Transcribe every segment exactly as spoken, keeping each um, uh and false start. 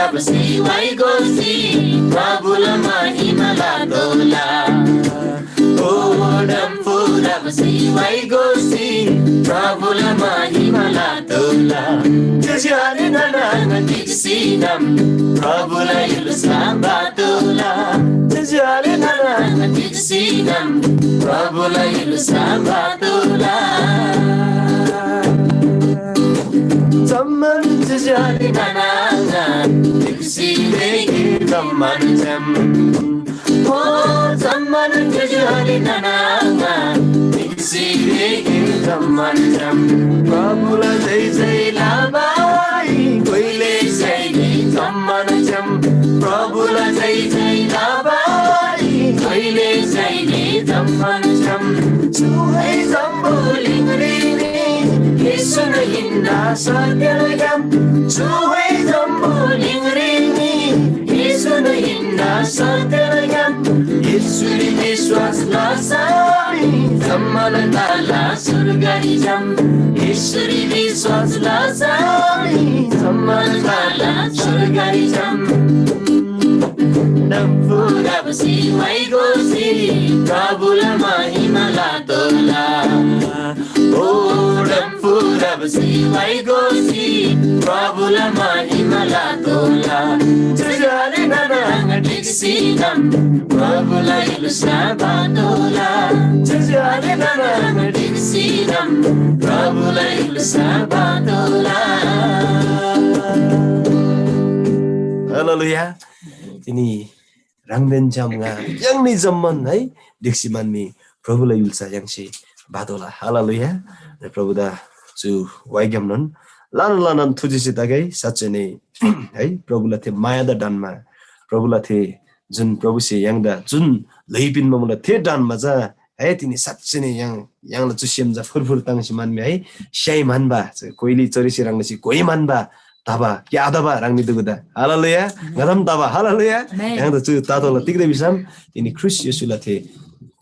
फुराबसी वाइ गोसी प्रभुला महिमा लतोःला। ओ डम फुराबसी वाइ गोसी प्रभुला महिमा लतोःला। ज्‍योज्‍यो आले नाना आङा ढिक्‍सी ताम प्रभुला य्‍हुल्‍सा बातोःला। ज्‍योज्‍यो आले नाना आङा ढिक्‍सी ताम प्रभुला य्‍हुल्‍सा बातोःला। जम्‍मान ज्‍योज्‍यो आले नाना आङा ढिक्‍सी रेगे जम्‍मान छ्‌याम। ओ जम्‍मान ज्‍योज्‍यो आले नाना आङा ढिक्‍सी रेगे जम्‍मान छ्‌याम। प्रभुला जय जय लबारी कोइले जय जम्‍मान छ्‌याम। प्रभुला जय जय लबारी कोइले जय जम्‍मान छ्‌याम। चु है जम्‍बुलिङरी येशून हिन्‍ना सत्‍यला ग्‍याम। चु है जम्‍बुलिङरी येशून हिन्‍ना सत्‍यला ग्‍याम। येशूरी विश्‍वास लसरी जम्‍मान ताला स्‍वर्गरी छ्‌याम। येशूरी विश्‍वास लसरी जम्‍मान ताला स्‍वर्गरी छ्‌याम। डम्‍फु रबसी वाइ गोसी प्रभुला महिमा लतोःला। ओ डम्‍फु रबसी वाइ गोसी प्रभुला महिमा लतोःला। ज्‍योज्‍यो आले नाना आङा ढिक्‍सी ताम प्रभुला य्‍हुल्‍सा बातोःला। ज्‍योज्‍यो आले नाना आङा ढिक्‍सी ताम प्रभुला य्‍हुल्‍सा बातोःला। हालेलुया। तिनी ह्राङदेन छ्‌याम ङा य्‍हाङनी जम्‍मान है ढिक्‍सी म्‍हन्‍मी प्रभुला य्‍हुल्‍सा य्‍हाङसे बातोःला। हालेलुया। र प्रभुदा चु वाइग्‍यामनोन ल्‍हानान ल्‍हानान थुजेसी तगै। साँच्‍चै नै है प्रभुला थे मायादा ढन्‍मा, प्रभुला थे जुन प्रभुसे य्‍हाङदा जुन ल्‍हुइ पिन्‍बा मुला थे ढन्‍मा चा है तिनी साँच्‍चै नै य्‍हाङ य्‍हाङला चु सेम चा फुरफुर ताङ्सी म्‍हन्‍मी है स्‍याइ म्‍हन्‍बा, कोइली चोरीसे ह्रङ् लसी कोइ म्‍हन्‍बा तबा क्या आतबा ह्राङनी दुगुदा। हालेलुया। ङदम तबा। हालेलुया। आमेन। य्‍हाङदा चु तातोःला तिग्‍दा भिसम तिनी ख्रीष्‍ट येशूला थे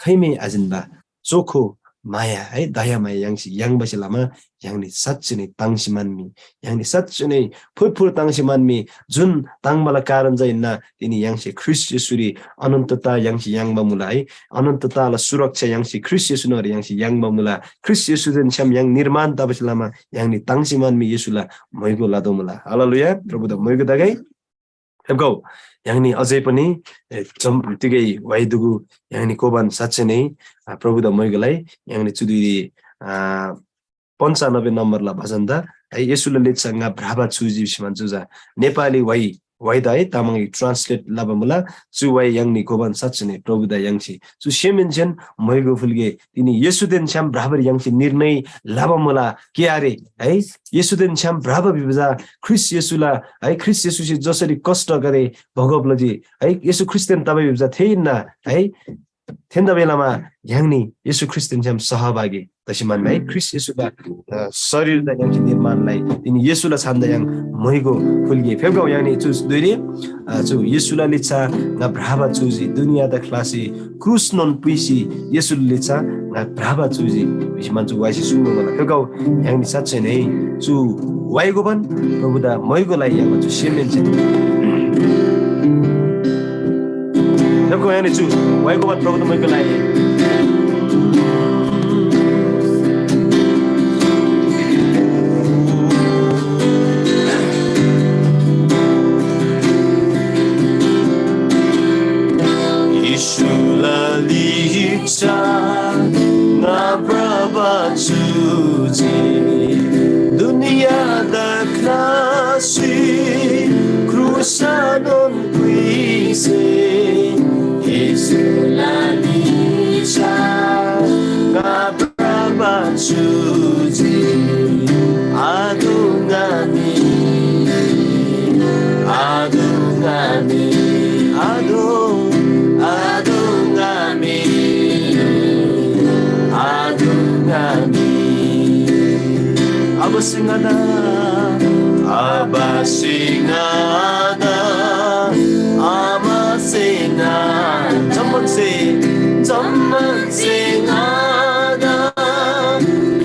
खैमे आजिन्‍बा चोखो माया है दयामाया य्‍हाङसे याङ्बासे लमा य्‍हाङनी साँच्‍चै नै ताङ्सी म्‍हन्‍मी, य्‍हाङनी साँच्‍चै नै फुरफुर ताङ्सी म्‍हन्‍मी। जुन ताङ्बाला कारण चा हिन्‍ना तिनी य्‍हाङसे ख्रीष्‍ट येशूरी अनन्तता य्‍हाङसे याङ्बा मुला है। अनन्तताला सुरक्षा य्‍हाङसे ख्रीष्‍ट येशू न्‍हङरी य्‍हाङसे याङ्बा मुला। ख्रीष्‍ट येशूदेन छ्‌याम य्‍हाङ निर्माण तबासे लमा य्‍हाङनी ताङ्सी म्‍हन्‍मी येशूला म्‍हाइगो लतोःमुला। हालेलुया। प्रभुदा म्‍हाइगो तगै। फेप्‍गौ, य्‍हाङनी अझै पनि ए, जम तिगै वाइ दुगु य्‍हाङनी कोबान साँच्‍चै नै आ, प्रभुदा म्‍हाइगोलाई य्‍हाङनी चुदिरी आ, पन्चानब्बे नम्बरला भजनदा है येशूला लिच्‍छा ङा भ्रबा चुजी भिसी मान चु चा नेपाली वाइ वाइदा है तामाङरी ट्रान्सलेट लबा मुला। चु वाइ य्‍हाङनी गोबान साँच्‍चै नै प्रभुदा य्‍हाङसे चु सेमहेन्‍सेन म्‍हाइगो फुल्‍गे तिनी येशूदेन छ्‌याम भ्रबारी य्‍हाङसे निर्णय लबा मुला। के आरे है येशूदेन छ्‌याम भ्रबा भिबा चा ख्रीष्‍ट येशूला है ख्रीष्‍ट येशूसे जसरी कष्टगदे भोगब लजी है येशू ख्रीष्‍टदेन तबा भिबा चा थे हिन्‍ना है। थेन्‍दा बेलामा य्‍हाङनी येशू ख्रीष्‍टदेन छ्‌याम सहभागी तसी म्‍हन्‍बा है ख्रीष्‍ट येशूला अ, शरीरदा य्‍हाङसे निर्माण लइ। तिनी येशूला छान्‍दा य्‍हाङ म्‍हाइगो फुल्‍गे। फेप्‍गौ य्‍हाङनी चु धुइरी अ, चु येशूला लिच्‍छा ङा भ्रबा चुजी दुनियादा ख्‍लासी क्रुसनोन पुइसी येशूला लिच्‍छा ङा भ्रबा चुजी भिसी मान चु वाइसी सुङ्बा मुला। फेप्‍गौ य्‍हाङनी साँच्‍चै नै चु वाइगोबान प्रभुदा म्‍हाइगो लइ याङ्बा चु सेमहेन्‍से फेप्‍गौ य्‍हाङनी चु वाइगोबान प्रभुदा म्‍हाइगो लइ। येशूला लिच्‍छा ङा भ्रबा चुजी दुनियादा ख्‍लासी क्रुसनोन पुइसे येशूला लिच्‍छा ङा भ्रबा चुजी आदुङामी, आदुङामी, आदु, आदुङामी, आदुङामी। अब सिंगादा, अब सिंगादा, आमा सिंगा, जम्मन से, जम्मन सिंगादा,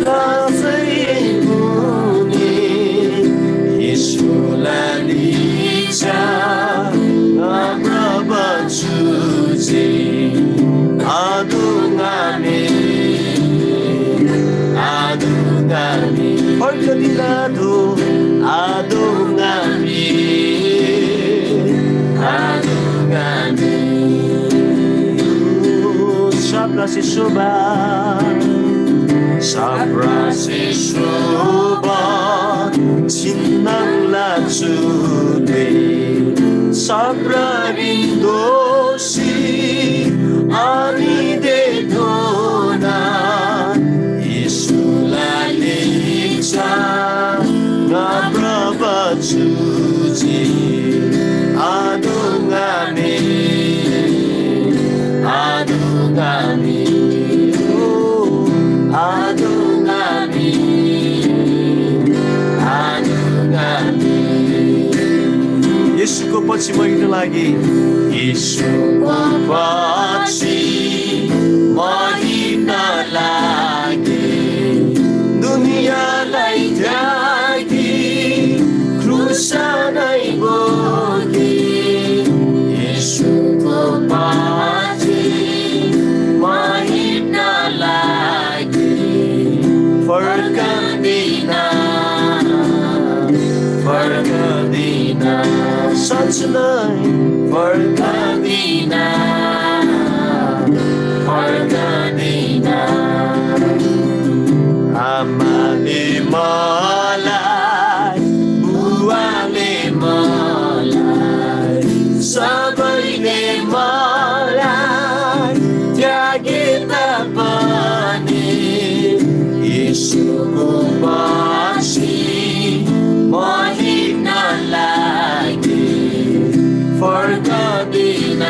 लासै मुनि, येशूला लिच्‍छा Kadilado adungami, adungami. Sabra sisuba, sabra sisuba, sinang la chule, sabra bindosi, ani de dona. येशूला लिच्‍छा ङा भ्रबा चुजी। आदोङ्‌आमे, आदोङ्‌आमे, ओ, आदोङ्‌आमे, आदोङ्‌आमे। येशूको पछि महिना लागि, येशूको पछि महिना लागि दुनियाँलाई त्यागी क्रुसलाई बोकी येशूको पछि महिना लागि फर्कदिन, फर्कदिन, साँच्‍चै नै फर्कदिन, फर्कदिन। आमाले मलाई, बुवाले मलाई, सबैले मलाई त्यागे तापनि येशूको पछि महिना लागि फर्कदिन,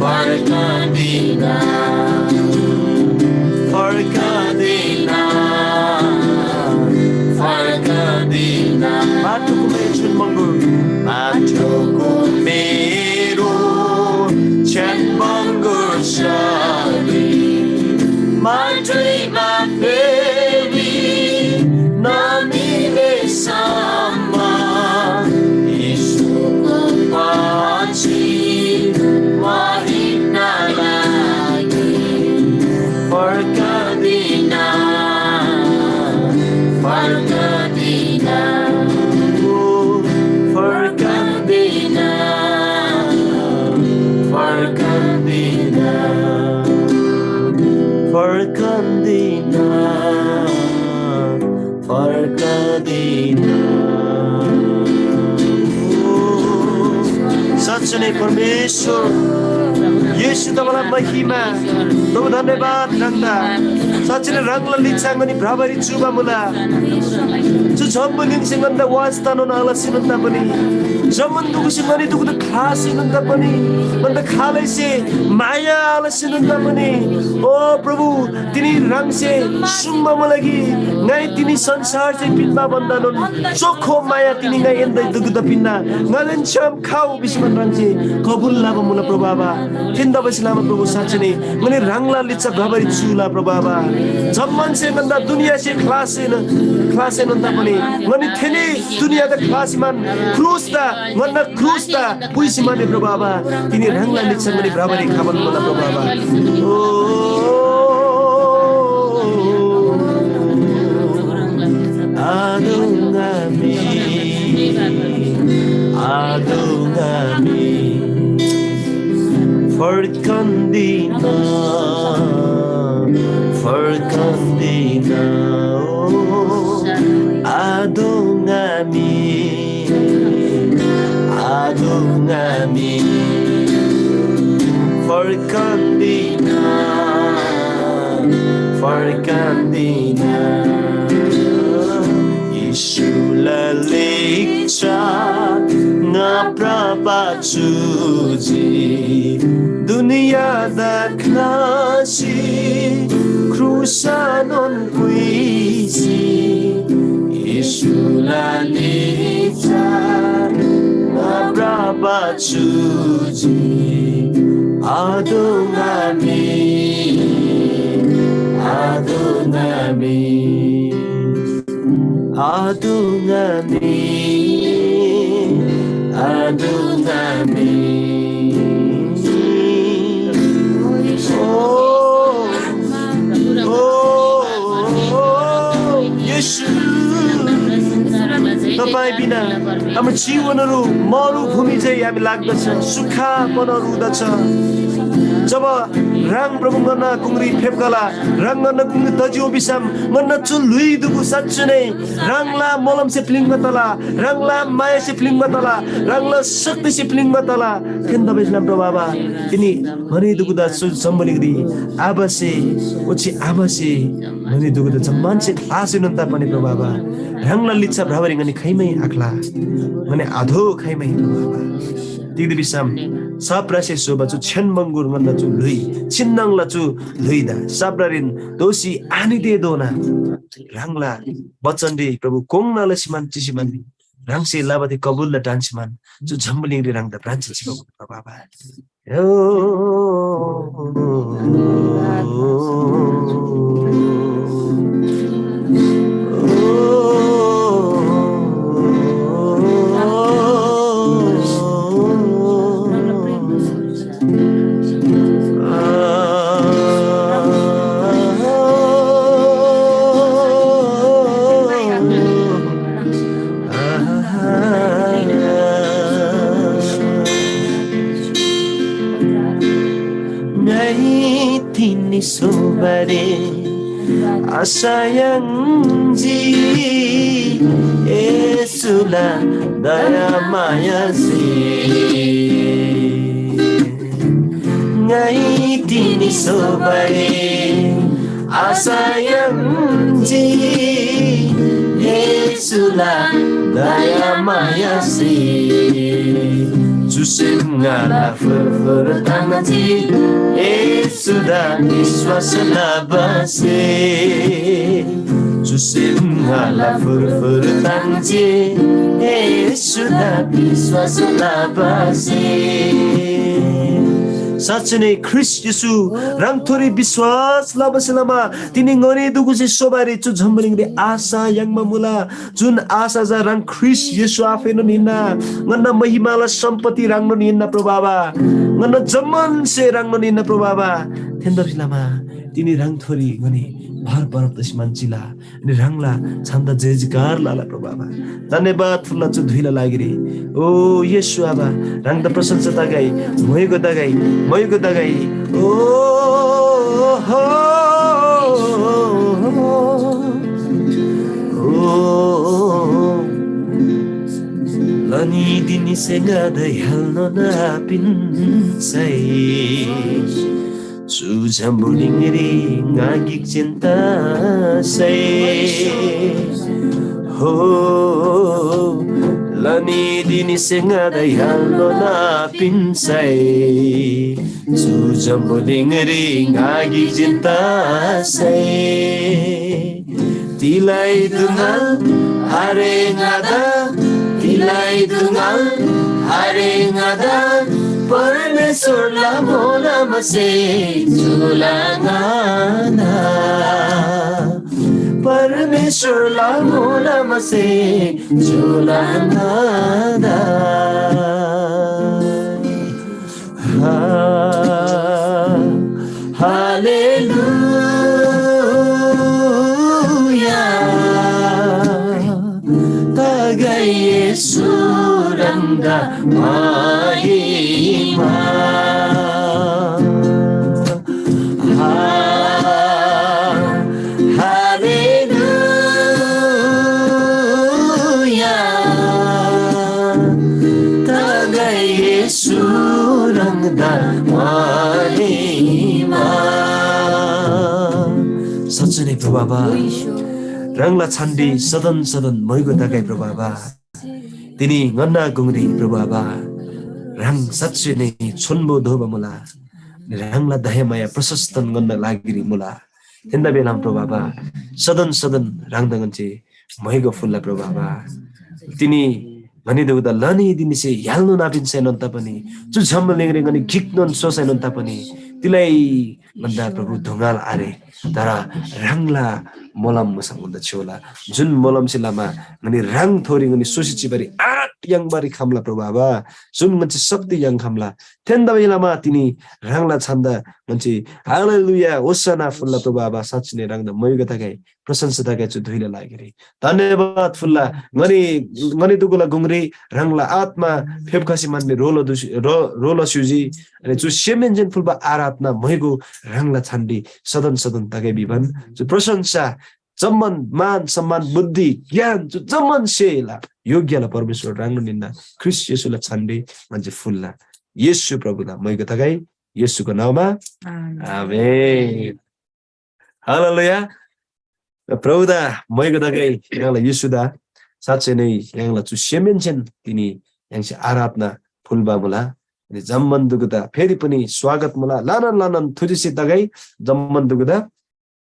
फर्कदिन, फर्कदिन, फर्कदिन। माटोको मेरो छ्‌यान बङ्गुर, माटोको मेरो छ्‌यान बङ्गुर शरीर माटोमा फेरि नमिलेसम्म येशूको पछि महिना लागि फर्कदिन, फर्कदिन, ओ, फर्कदिन, फर्कदिन, फर्कदिन, फर्कदिन। साँच्चै नै परमेश्वर येशू, तपाईँलाई महिमा, प्रभु, धन्यवाद ह्राङदा। साँच्चै नै ह्राङला लिच्‍छा ङनी भ्रबारी चुबा मुला। चु जम्‍बुलिङसे ङन्‍दा वास्‍तानोन आलसीनोन तापनि, जम्‍मान दुगुसे ङनी दुगुदा ख्‍लासीनोन तापनि, ङन्‍दा खालैसे माया आलसीनोन तापनि, ओ प्रभु, तिनी ह्राङसे सुङ्बा मुला कि, ङाइ तिनी संसारसे पिन्‍बा भन्‍दानोन चोखो माया तिनी ङाइ एन्‍दा दुगुदा पिन्‍ना। ङादेन छ्‌याम खउ भिसीमान ह्राङसे कबुल लबा मुला प्रभु आबा। थेन्‍तबासेलमा प्रभु साँच्‍चै नै ङनी ह्राङला लिच्‍छा भ्रबारी चुला प्रभु आबा। जम्‍मानसे ङन्‍दा दुनियाँसे ख्‍लासेन, ख्‍लासेनोन तापनि ङनी थेनी दुनियाँदा ख्‍लासीमान क्रुसदा ङन्‍ना क्रुसदा पुइसी माने प्रभु आबा, तिनी ह्राङला लिच्‍छा ङनी भ्रबारी खबान मुला प्रभु आबा। ओ, आदोङ्‌आमे, आदोङ्‌आमे, फर्कन्‍दिन, फर्कन्‍दिन, ओ, आदोङ्‌आमे। आदोङ्‌आमे, फर्कन्‍दिन, फर्कन्‍दिन। येशूला लिच्‍छा ङा भ्रबा चुजी। दुनियाँदा ख्‍लासी क्रुसनोन पुइसी येशूला लिच्‍छा भ्रबा चुजी। आदोङ्‌आमे, आदोङ्‌आमे, आदोङ्‌आमे, आदोङ्‌आमे। ओ, ओ, ओ, बिना हाम्रो जीवनहरू मरुभूमि झैँ हामी लाग्दछ, सुक्खापनहरू हुँदछ। जब ह्राङ प्रभु ङन्‍ना गुङरी फेप्‍खला, ह्राङ ङन्‍ना गुङरी तजिउ भिसम, ङन्‍ना चु ल्‍हुइ दुगु साँच्‍चै नै ह्राङला मोलमसे प्‍लिङ्बा तला, ह्राङला मायासे प्‍लिङ्बा तला, ह्राङला शक्तिसे प्‍लिङ्बा तला। थेन्‍दा भिसम प्रभु आबा, तिनी ङनी दुगुदा चु जम्‍बुलिङरी आबासे, ओच्‍छे आमासे ङनी दुगुदा जम्‍मानसे ख्‍लासीनोन तापनि प्रभु आबा, ह्राङला लिच्‍छा भ्रबारी ङनी खाइमै आख्‍ला, ङनी आधो खाइमै प्रभु आबा। तिग्‍दा भिसम साप्रासे स्‍होबा चु छ्‌यान बङ्गुर ङन्‍ना चु ल्‍हुइ, छिन्‍नङला चु ल्‍हुइदा साप्रारीन दोःसी आनितेधोना ह्राङला बचनरी प्रभु कोङ्‌ना लसीमान चिसीमान ह्राङसे लबारी कबुल ल टान्‍सीमान चु जम्‍बुलिङरी ह्राङदा भ्रान्‍सी चिबा प्रभु आबा। ङाइ तिनी सोबारे आशा याङ्जी, येशूला दयामायासे। ङाइ तिनी सोबारे आशा याङ्जी, येशूला दयामायासे। चुसे ङाला फुर्फुर ताङ्जी, येशूदा विश्‍वास लबासे। चुसे ङाला फुर्फुर ताङ्जी, येशूदा विश्‍वास लबासे। साँच्‍चै नै ख्रीष्‍ट येशू ह्राङथोरी विश्‍वास लबासे लमा तिनी ङनी दुगुसे सोबारी चु जम्‍बुलिङरी आशा याङ्बा मुला। जुन आशा चा ह्राङ ख्रीष्‍ट येशू आफैनोन हिन्‍ना। ङन्‍ना महिमाला सम्‍पत्ति ह्राङनोन हिन्‍ना प्रभु आबा। ङन्‍ना जम्‍मानसे ह्राङनोन हिन्‍ना प्रभु आबा। थेन्‍दरसे लमा तिनी ह्राङथोरी ङनी भर परब तसी मान चिला। अनि ह्राङला छन्‍दा जय जयकार लला प्रभु आबा। धन्‍यवाद फुल्‍ला चु धुइला लागिरी। ओ येशू आबा, ह्राङदा प्रशंसा तगै, मोइगो तगै, मोइगो तगै। ओ हो, ओ, लनी दिनी सेंगा दै हल्नो ना पिन्सै। चु जम्‍बुलिङरी ङा गिक चिन्तासै हो, लनी दिनी सेंगा दै हल्‍नो ना पिन्‍सै। चु जम्‍बुलिङरी ङा गिक चिन्तासै। तिलाई दुङल हरेङदा, तिलाई दुङल हरेङदा, परमेश्‍वरला मोलमसे झोला ङादा। परमेश्‍वरला मोलमसे झोला ङादा। हा, हालेलुया। तगै येशू ह्राङदा महिमा। हा, हालेलुया। तगै येशू ह्राङदा महिमा। साँच्चै नै प्रभु आबा, ह्राङला छान्‍डी सदन सदन मोइगो तगै प्रभु आबा। तिनी ङन्‍ना गुङरी प्रभु आबा, ह्राङ साँच्चै नै छोन्‍बो दोबा मुला। ह्राङला दयामाया प्रशस्तन ङन्‍ना लागिरी मुला। थेन्‍दा बेलाम प्रभु आबा, सदन सदन ह्राङदा ङन्‍से म्‍हाइगो फुल्‍ला प्रभु आबा। तिनी ङनी दुगुदा लनी दिनीसे य्‍हालनोन आपिन्‍सैनोन तपनि, चु जम्‍बुलिङरी ङनी गिकनोन सोसैनोन तपनि, तिलै भन्दा प्रभु धुङ्गाल आरे, तर ह्राङला मोलम मुसम भन्दा छेउला, जुन मोलमसे लमा ङनी ह्राङ थोरी ङनी सोसी चिबारी आँट याङ्बारी खम्ला प्रभु आबा, जुन ङन्‍से शक्ति याङ खम्ला, थेन्‍दा लमा तिनी ह्राङला छन्‍दा ङन्‍से हालेलुया ओसाना फुल्ला प्रभु आबा, साँच्‍ची नै ह्राङदा मैगो तगै प्रशंसा तगै चु धुइला लागिरी धन्यवाद फुल्ला। ङनी ङनी दुगुला गुङरी ह्राङला आत्मा फेप्‍खसी मान्‍बी रोलो दुसी रो रोलो स्‍युजी। अनि चु सेमेन्‍जेन फुल्बा आराधना मैगो ह्राङला छान्‍डी सदन सदन तगै भिबान चु प्रशंसा जम्‍मान मान सम्मान बुद्धि ज्ञान चु जम्‍मान सेला योग्यला परमेश्‍वर ह्राङनो निन्‍दा ख्रीष्‍ट येशूला छान्‍डी ङन्‍से फुल्ला। येशू प्रभुला मैगो तगै येशूको नाउँमा आमेन। हालेलुया। र प्रभुदा मैगो तगै य्‍हाङला येशूदा साँच्चै नै य्‍हाङला चु सेमेन्‍सेन तिनी य्‍हाङसे आराधना फुल्‍बा मुला। अनि जम्‍मान दुगुदा फेरि पनि स्वागत मुला। लानन लानन थुजिसी तगै जम्‍मान दुगुदा।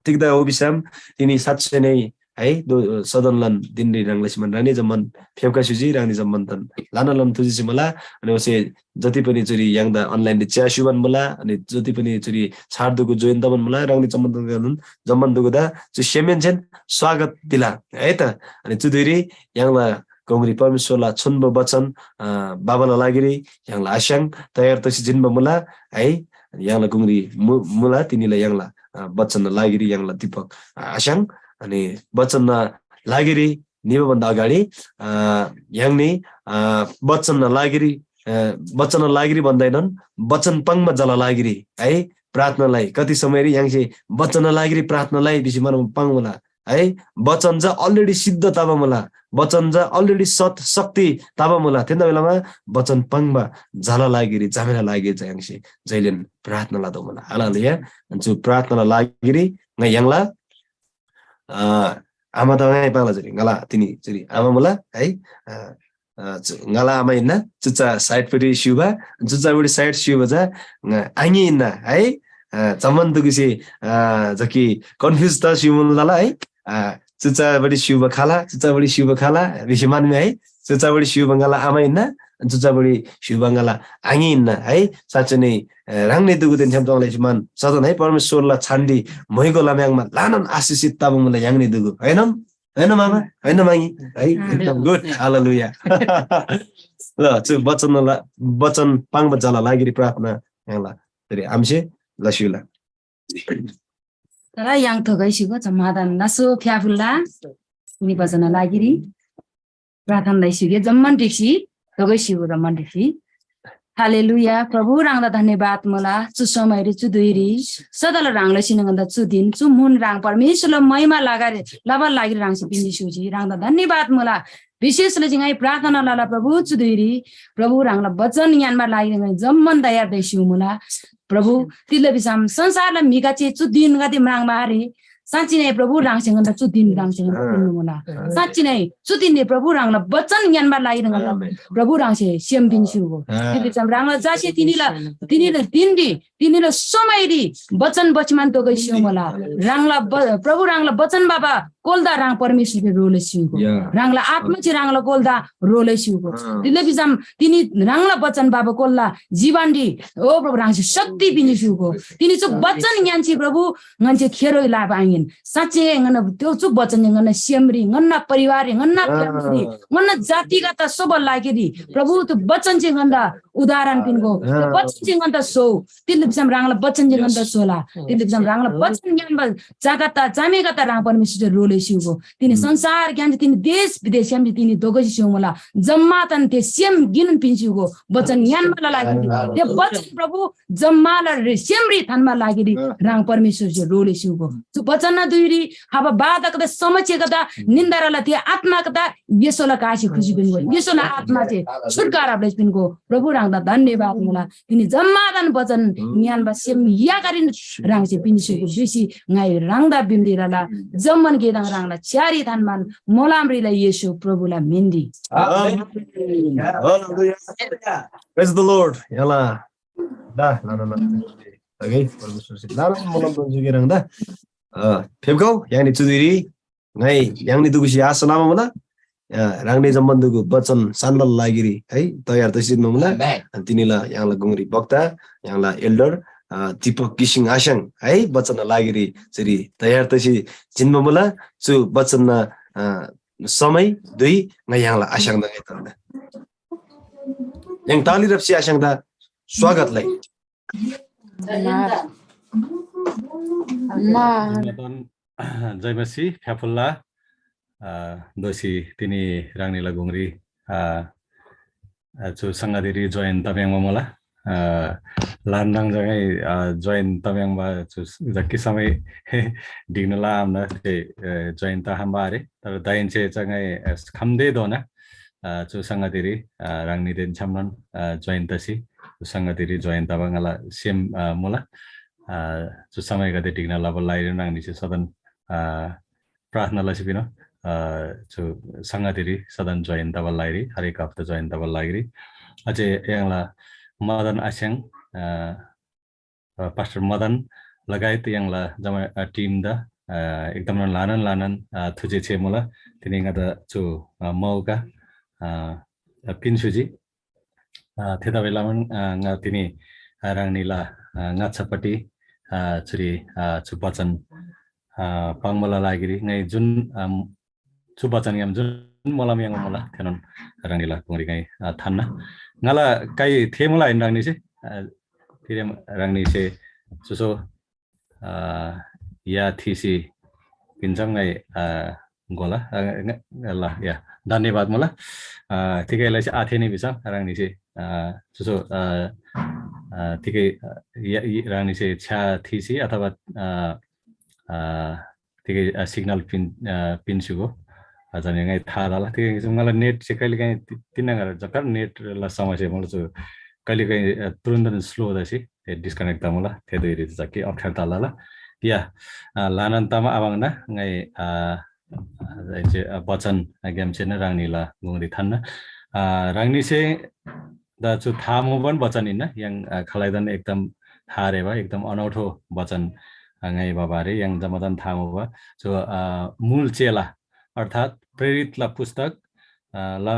तिग्‍दा हो भिसम तिनी साँच्चै नै है दो सदनलन दिनरी ह्राङ लसी मन रानी जम्‍मान फेप्‍का स्‍युजी रानी जम्‍मान तन लानन लन थुजिसी मुला। अनि ओसे जति पनि चुरी य्‍हाङदा अनलाइनरी च्‍या स्‍युबान मुला, अनि जति पनि चुरी छार दुगु जोइन तबान मुला, ह्राङनी जम्‍मान दुगुदा जम्‍मान दुगुदा चु सेमेन्‍सेन स्वागत दिला है त। अनि चु धुइरी य्‍हाङला गुङरी परमेश्‍वरला छोन्‍बो वचन अ बाबाला लागिरी य्‍हाङला आस्‍याङ तयार तसी जिन्‍बा मुला है। अनि य्‍हाङला गुङरी मु मुला तिनीला य्‍हाङला अ बचनना लागिरी य्‍हाङला दीपक अ आस्‍याङ। अनि बचनना लागिरी निबा भन्दा अगाडि अ य्‍हाङनी अ बचनना लागिरी अ बचनना लागिरी भन्दैनन् बचन पाङ्बा जला लागिरी है प्रार्थना लइ। कति समयरी य्‍हाङसे बचनना लागिरी प्रार्थना लइ भिसी मन पाङ्मुला है। बचन चा अलरेडी सिद्ध तबा मुला, बचन चा अलरेडी सत शक्ति तबा मुला। थेन्‍दा बेलामा बचन पाङ्बा जला लागिरी जमेला लागिरी चा य्‍हाङसे जैलेन प्रार्थना लदो मुला। हालेलुया। अनि चु प्रार्थनाला लागिरी ङा य्‍हाङला अ आमा त ङाइ पाङ्ला जुरी ङाला तिनी जुरी आमा मुला है। अ अ च- ङाला आमा हिन्ना चुच्चा साइडपट्टि स्‍युबा, चुच्चापट्टि साइड स्‍युबा चा ङ- आङी हिन्ना है। अ जम्‍मान दुगुसे अ जकि कन्फ्युज त स्‍युमुन लला है। अ चुच्चापट्टि स्‍युबा खाला, चुच्चापट्टि स्‍युबा खाला भिसी मान्‍मी है। चुच्चापट्टि स्‍युबा ङाला आमा हिन्ना, चुच्चापट्टि स्‍युबा ङाला आङी हिन्ना है। साँच्चै नै अ ह्राङनी दुगुदेन छ्‌याम चौलाइसी मान सदन है परमेश्‍वरला छान्‍डी म्‍हैगो लम्‍याङ्मा लानन आशिषित तबा मुला य्‍हाङनी दुगु। हैनम? हैन मामा? हैन माङी? है, एकदम गुड। हालेलुया। ल, चु वचनला वचन पाङ्बा जला लागिरी प्रार्थना य्‍हाङला फेरि आमसे लस्‍युला। तर य्‍हाङ थोगै स्‍युगो जम्‍मादान लासो फ्‍याफुल्‍ला। नि वचन लागिरी प्रार्थना लैस्‍युगे जम्‍मान ढिक्‍सी थोगै स्‍युगो जम्‍मान ढिक्‍सी। हालेलुया। प्रभु ह्राङदा धन्‍यवाद मुला। चु समयरी चु धुइरी सदल ह्राङला सिनगन्दा चु दिन चु मुन ह्राङ परमेश्‍वरला महिमा लगारे लबा लागिरी ह्राङसे पिन्‍जी स्‍युजी। ह्राङदा धन्‍यवाद मुला। विशेष लजी ङाइ प्रार्थना लला प्रभु चु धुइरी प्रभु ह्राङला वचन ङ्‌यान्‍बा लागिरी ङाइ जम्‍मान तयार दै स्‍यु मुला। प्रभु तिल्‍ला भिसम संसारला म्‍हिगदे चु दिनगदे म्राङ्बा आरे। साँच्‍ची नै प्रभु ह्राङसे ङन्‍दा चु दिन ह्राङसे ङन्‍दा पिन्‍नु मुला। साँच्‍ची नै चु दिनले प्रभु ह्राङला वचन ङ्‌यान्‍बा लागिरी ङन्‍दा प्रभु ह्राङसे सेम पिन्‍स्‍युगो। तिल्‍ला भिसम ह्राङला जासे तिनीला तिनीला दिनरी तिनीला समयरी वचन बचमान तोगै स्‍यु मुला। ह्राङला प्रभु ह्राङला वचन बाबा कोल्‍दा ह्राङ परमेश्‍वरसे रोले स्‍युगो। ह्राङला आत्मा चे ह्राङला कोल्‍दा रोले स्‍युगो। तिल्‍ला भिसम तिनी ह्राङला वचन बाबा कोल्‍दा जीवनरी ओ प्रभु ह्राङसे शक्ति पिन्‍जी स्‍युगो। तिनी चु वचन ङ्‌यान्‍सी प्रभु ङन्‍से खेरो लाबा आहिन। साँच्‍चै ङन्‍ना त्यो चु वचन ङन्‍ना सेमरी, ङन्‍ना परिवाररी, ङन्‍ना फ्यामिलीरी, ङन्‍ना जातिगत सोबा लागिरी प्रभु त्यो वचन चाहिँ ङन्‍दा उदाहरण पिन्‍गो। त्यो वचन चाहिँ ङन्‍दा सो। तिल्‍ला भिसम ह्राङला वचन चाहिँ ङन्‍दा सोला। तिल्‍ला भिसम ह्राङला वचन ङ्‌यान्‍बा जागत चामेगत ह्राङ परमेश्‍वर चाहिँ रोले स्‍युगो। तिनी संसार ज्ञान तिनी देश विदेश स्‍याम तिनी दोगसी स्‍युमुला। जम्‍मातन ते सेम गिन पिन्‍स्‍युगो। वचन ङ्‌यान्‍बाला लागिरी ते वचन प्रभु जम्‍माला सेमरी थान्‍बा लागिरी ह्राङ परमेश्‍वर चाहिँ रोले स्‍युगो। चु वचन धुइरी हबा बाधकदा समस्यागदा निन्दाराला ते आत्मागदा येशूला कासे खुसी पिन्‍गो। येशूला आत्मा चाहिँ छुटकारा ब्लेस पिन्‍गो। प्रभु ह्राङदा धन्‍यवाद मुला। तिनी जम्‍मादान वचन ङ्‌यान्‍बा सेम यागारिन ह्राङसे पिन्‍स्‍युगु भिसी ङाइ ह्राङदा बिन्‍ती लला। जम्‍मान गेदाङ ह्राङला च्‍यारी थान्‍बान मोलामरीला येशू प्रभुला मिन्‍दी। Praise the Lord। यला दा लाना लाना। Okay, परमेश्‍वरसे लाना मोलम जुगे ह्राङदा। अ, फेप्‍खउ यानी चुदिरी ङाइ य्‍हाङनी दुगुसे आशा लबा मुला। अ, ह्राङनी जम्‍मान दुगु वचन सान्‍दल लागिरी है तयार तसी जिन्‍बा मुला। अनि तिनीला य्‍हाङला गुङरी वक्ता, य्‍हाङला एल्डर, अ, दीपक किसिङ आस्याङ है बचनना लागिरी चुरी तयार तसी जिन्‍बा मुला। चु बचनना, अ, समय दुई ङा य्‍हाङला आस्याङदा ङाइ तन्‍दा। य्‍हाङ ताली रप्‍सी आस्याङदा स्वागत लइ। धन्यवाद। धन्यवाद। जय मसीह फ्याफुल्ला, अ, दोसी तिनी ह्राङनीला गुङरी, अ, अ, चु संगतिरी join तब्याङ्बा मुला। अ, ल्‍हानान जगै, अ, join तब्याङ्बा चु जक्‍की समय ढिक्‍ना ला आम्‍दा ते, अ, join त खम्‍बा आरे। तर दाहेन्‍से चा ङाइ, अ, खम्‍तेधोना, अ, चु संगतिरी, अ, ह्राङनीदेन छ्‌यामनोन, अ, join तसी चु संगतिरी join तबा ङाला सेम, अ, मुला। अ, चु समयगदे ढिक्‍ना लबा लाइरी ह्राङनीसे सदन, अ, प्रार्थना लसी पिनो, अ, चु संगतिरी सदन join तबा लाइरी, हरेक हप्ता join तबा लाइरी। अझै य्‍हाङला मदन आस्याङ, अ, अ, पास्टर मदन लगायत य्‍हाङला जम्‍मा, अ, team दा, अ, एकदम ल्‍हानान ल्‍हानान, अ, थुजे छे मुला। तिनी ङादा चु, अ, मौका, अ, अ, पिन्‍सुजी। अ, थेतबासेलमान, अ, ङा तिनी, अ, ह्राङनीला, अ, ङाच्‍छापट्टि, अ, चुरी, अ, चु वचन, अ, पाङ्बाला लागिरी ङाइ जुन, अ, चु वचनग्‍याम जुन मोलम याङ्बा मुला, थेनोन ह्राङनीला गुङरी ङाइ, अ, थान्‍ना। ङाला काइ थे मुला आहिन ह्राङनीसे, अ, तिरेम ह्राङनीसे चुसो, अ, या थिसी पिन्‍सम ङाइ, अ, गोला, अ, ल, या, धन्यवाद मुला। अ, तिगै लसी आथेनी भिसम ह्राङनीसे, अ, चुसो, अ, अ, तिगै, अ, या, इ, ह्राङनीसे छ्‌या थिसी अथवा, अ, अ, तिगै, अ, signal पिन, अ, पिन्‍सुगो। अ, जनी ङाइ था तला। तिगै ङाला net से कहिले काहीँ ति-, तिन गर जक्कर net ला समस्या मुला चु कहिले काहीँ, अ, तुरुन्त slow दसी, ए, disconnect तमुला। थे धुइरी जक्की अप्ठ्यार तला। या, अ, ल्‍हानान तमा आवाङ्ना ङाइ, अ, अ, जे, अ, वचन ग्‍यामसेन ह्राङनीला गुङरी थान्‍ना। अ, ह्राङनीसे दा चु था मुबान वचन हिन्‍ना, य्‍हाङ, अ, खालैदान एकदम था आरेबा, एकदम अनौठो वचन, अ, ङाइ बाबा आरे, य्‍हाङ जम्‍मादान था मुबा। चु, अ, मूल चेला, अर्थात् प्रेरितला पुस्तक, अ, ला